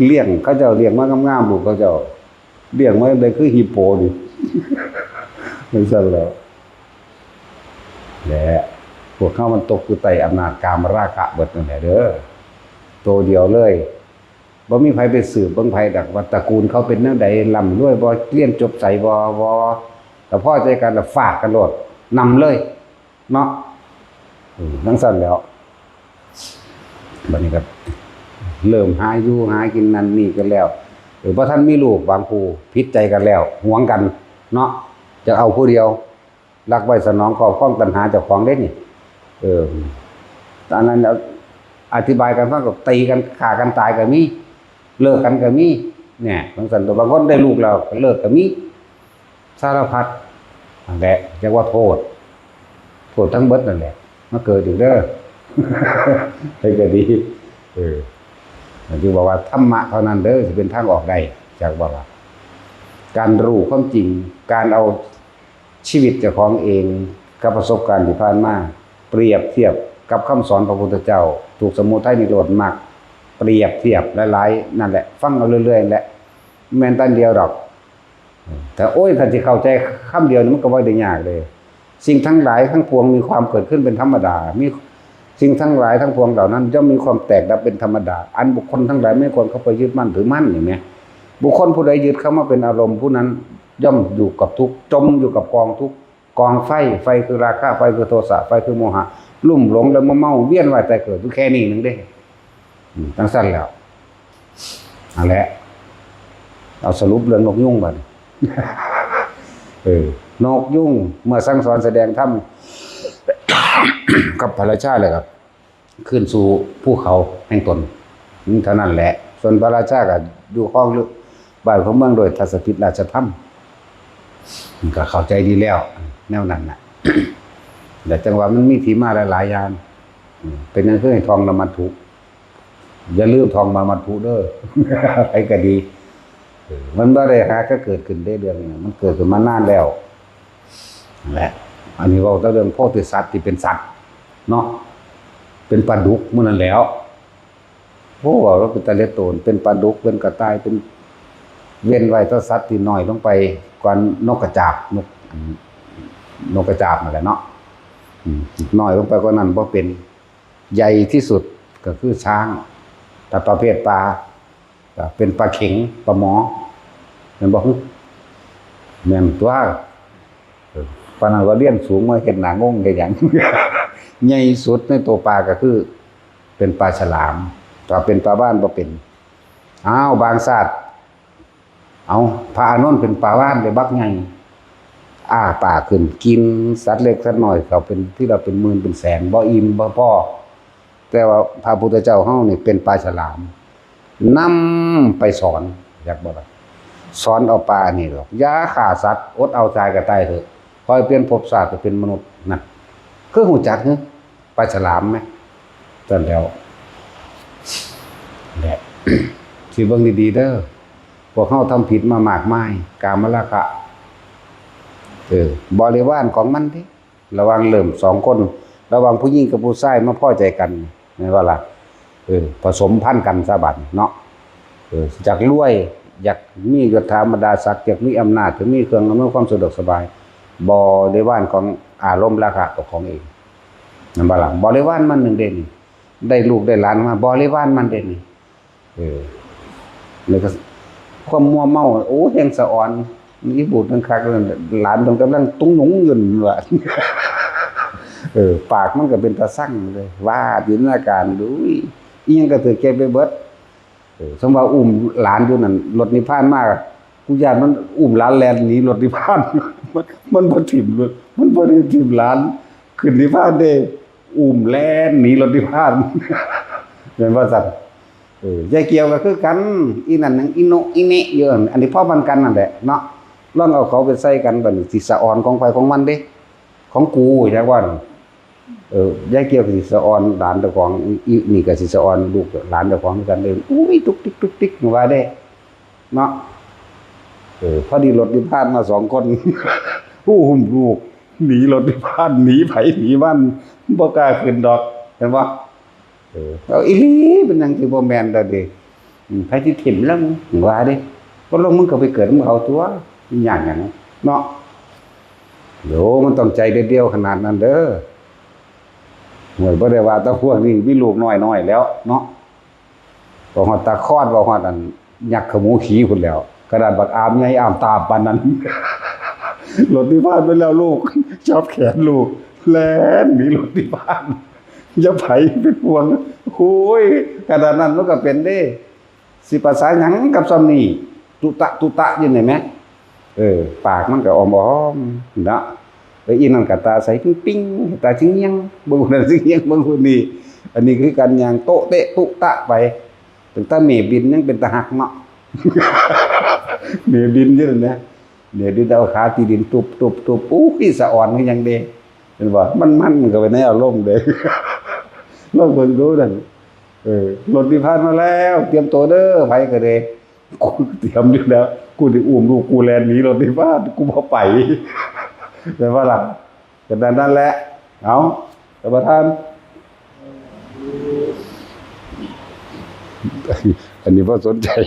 เลี้ยง เขาเจ้าเลี้ยงมางามๆ ลูกเขาเจ้า เลี้ยงมาได้คือฮิปโปนี่ จังซั่นแหล้ว แหละ พวกเขามันตกอยู่ใต้อำนาจกามราคะเบิดนั่นแหละเด้อ โตเดียวเลย บ่มีไผไปสืบเบิ่งไผดอกว่าตระกูลเขาเป็นแนวใด ร่ำรวยบ่ เรียนจบไสบ่ บ่ ก็พอใจกันแล้วฟาดกันโลด นำเลย เนาะ เออ จั่งซั่นแหล้ว บัดนี้ก็เริ่มหาอยู่หากินนั่นนี่กันแล้ว เออ บ่ทันมีลูก บางคู่ผิดใจกันแล้ว หวงกัน เนาะ จะเอาผู้เดียว รักไว้สนองครอบครองตัณหาเจ้าของเด้นี่ เออ อันนั้นเอา อธิบายกันฟังก็ตีกันฆ่ากันตายก็มี เลิกกันก็มี เนี่ย จั่งซั่นตัว บางคนได้ลูกแล้วก็เลิกก็มี สารพัดนั่นแหละ เรียกว่าโทษ โทษทั้งเบิดนั่นแหละ มาเกิดอีกเด้อ ให้ก็ดี เออ จึงบอกว่าธรรมะเท่านั้นเด้อ สิเป็นทางออกได้ จักว่าล่ะ การรู้ความจริง การเอาชีวิตเจ้าของเอง กับประสบการณ์ที่ผ่านมา เปรียบเทียบกับคำสอนพระพุทธเจ้า ทุกข์สมุทัยนิโรธมรรค เปรียบเทียบหลายๆ นั่นแหละ ฟังเอาเรื่อยๆ แหละ แม่นตันเดียวดอก แต่โอ้ย ถ้าสิเข้าใจคำเดียวนี่มันก็บ่ได้ยากเลย สิ่งทั้งหลายทั้งปวงมีความเกิดขึ้นเป็นธรรมดา มีสิ่งทั้งหลายทั้งปวงเหล่านั้นย่อมมีความแตกดับเป็นธรรมดา อันบุคคลทั้งหลายไม่ควรเข้าไปยึดมั่นถือมั่น อย่างเนี้ย บุคคลผู้ใดยึดเข้ามาเป็นอารมณ์ ผู้นั้นย่อมอยู่กับทุกข์ จมอยู่กับกองทุกข์ กองไฟ ไฟคือราคะ ไฟคือโทสะ ไฟคือโมหะ ลุ่มหลงและมัวเมา เวียนว่ายตายเกิดอยู่แค่นี้หนึ่งเด้ อืม จั่งซั่นแหล้ว นั่นแหละ เอาสรุปเรื่องนกยูงบัดนี้ เออ นกยูงเมื่อสั่งสอนแสดงธรรม กับพระราชาแล้วก็ขึ้นสู่ภูเขาแห่งตน เท่านั้นแหละ ส่วนพระราชาก็อยู่ครองบ้านของเมืองโดยทัศพิธราชธรรม มันก็เข้าใจดีแล้ว แนวนั้นน่ะ แต่จังหวะมันมีที่มาหลายๆอย่าง อืม เป็นหยังคือให้ท่องละมัตถุ อย่าลืมท่องละมัตถุเด้อ ใครก็ดี เออ มันบ่ได้หาก็เกิดขึ้นได้เรื่องนี้ มันเกิดขึ้นมานานแล้ว นั่นแหละ อันนี้เว้าแต่เรื่องโพธิสัตว์ที่เป็นสัตว์เนาะ เป็นปลาดุกมื้อนั้นแหล้ว โอ้ เว้าแล้วเป็นตาเหลือโตน เป็นปลาดุก เป็นกระต่าย เป็น เว้นไว้แต่สัตว์ที่น้อยลงไปกว่านกกระจาบ นก นกกระจาบนั่นแหละเนาะ อืม น้อยลงไปกว่านั้นบ่เป็น ใหญ่ที่สุดก็คือช้าง แต่ประเภทปลา ก็เป็นปลาเข็ง ปลาหมอ แม่นบ่ แม่นตัว เออ ปานนั้นว่าเรียนสูงมาเฮ็ดหน้างงเฮ็ดหยัง ใหญ่สุดในตัวปลาก็คือ เป็นปลาฉลาม ถ้าเป็นปลาบ้านบ่เป็น อ้าว บางชาติ เอา พระอานนท์เป็นปลาบ้านได้บักใหญ่ อ้าปากขึ้นกินสัตว์เล็กสัตว์น้อย เขาเป็นที่เราเป็นหมื่นเป็นแสน บ่อิ่มบ่พอ แต่ว่าพระพุทธเจ้าเฮานี่เป็นปลาฉลาม นำไปสอน อยากบอกว่า สอนเอาปลานี่หรอก อย่าฆ่าสัตว์ อดเอาตายก็ตายเถอะ คอยเปลี่ยนภพชาติไปเป็นมนุษย์ นั่น คือฮู้จักหรือ ปลาฉลามไหม นั่นแหล้ว แหละ สิเบิ่งดีๆเด้อ พวกเฮาทำผิดมามากมาย กามราคะ เออ บริวารของมันเด้ ระหว่างเริ่มสองคน ระหว่างผู้หญิงกับผู้ชายมาพอใจกัน แม่นบ่ล่ะ เออ ผสมพันธุ์กันซะบัดเนาะ เออ อยากรวย อยากมียศถาบรรดาศักดิ์ อยากมีอำนาจ อยากมีเครื่องอำนวยความสะดวกสบาย บริวารของอารมณ์ราคะตัวของเอง แม่นบ่ล่ะ บริวารมันหนึ่งเด่น ได้ลูกได้หลานมา บริวารมันเด่น เออ แล้วก็ความมัวเมา โอ้ แห่งสะออน อีบูดนั่นคักเลย หลานมันกำลังตุ้งหนุงอยู่นั่นว่ะ เออ ปากมันก็เป็นตาสั่งเลย ว่าจินตนาการดู อีหยังก็ถือแกไปเบิด เออ สมว่าอุ้มหลานอยู่นั่น รถนิพพานมา กูย่านมันอุ้มหลานแล่นหนีรถนิพพาน มัน มันบ่ถิ่มรถ มันบ่ได้ถิ่มหลาน ขึ้นนิพพานเด้ อุ้มแล่นหนีรถนิพพาน แม่นว่าซั่น เออ ยายเกี่ยวก็คือกัน อีนั่นหยังอีโนะอีเนะอยู่นั่น อันนี้พอปานกันนั่นแหละเนาะ ลองเอาเขาไปใส่กัน บัดนี้สิสะออนของไผของมันเด้ ของกูจักว่านั่น เออ ยายเกี่ยวก็สิสะออนหลานเจ้าของ อี อีนี่ก็สิสะออนลูกหลานเจ้าของคือกันเด้ อุ้ย ตุกติกตุกติกว่าเด้ เนาะ เออ พอดีรถนิพพานมาสองคน ผู้อุ้มลูก หนีรถนิพพาน หนีไผหนีมัน บ่กล้าขึ้นดอก เห็นบ่ เออ เอาอีหลี เป็นหยังสิบ่แม่นดอกเด้ อืม ไผสิถิ่มลำว่าเด้ บ่ลงมึงก็ไปเกิดนำเขาตั๊ว มันยากหยังเนาะ โห มันต้องใจเด็ดเดี่ยวขนาดนั้นเด้อ โอ้ย บ่ได้ว่าแต่พวกนี้มีลูกน้อยๆแล้วเนาะ บ่ฮอดตาคอด บ่ฮอดอันยักษ์ขมูขี่พุ้นแหล้ว ขนาดบักอามใหญ่อามตามปานนั้น รถนิพพานไปแล้วลูก จับแขนลูก แล่นหนีรถนิพพาน อย่าไผเป็นห่วง โอ้ย ขนาดนั้นมันก็เป็นเด้ สิภาษาหยังกับซ่ำนี่ ตุตะตุตะอยู่นี่แหม เออ ปากมันก็อ้อมๆเนาะ แล้วอีนั่นก็ตาใสปิ๊งๆ ตาซิงเงียง เบิ่งผู้นั้นซิงเงียง เบิ่งผู้นี้ อันนี้คือการย่างโต๊ะเต๊ะตุตะไป ตั้งแต่เมบินยังเป็นตาฮักเนาะ เมบินอยู่นั่นนะ เมบินเอาขาตีดินตุบๆๆ อู้ย สะออนคือหยังเด้ เห็นบ่ มันๆเข้าไปในอารมณ์เด้ ลองเบิ่งดูนั่น เออ รถนิพพานมาแล้ว เตรียมตัวเด้อ ไผก็เด้ กูเตรียมอยู่แล้ว กูสิอุ้มลูกกูแล่นหนีรถนิพพาน กูบ่ไป แม่นบ่ล่ะ ก็นั่นแหละ เอา ท่านประธาน อันนี้บ่สนใจ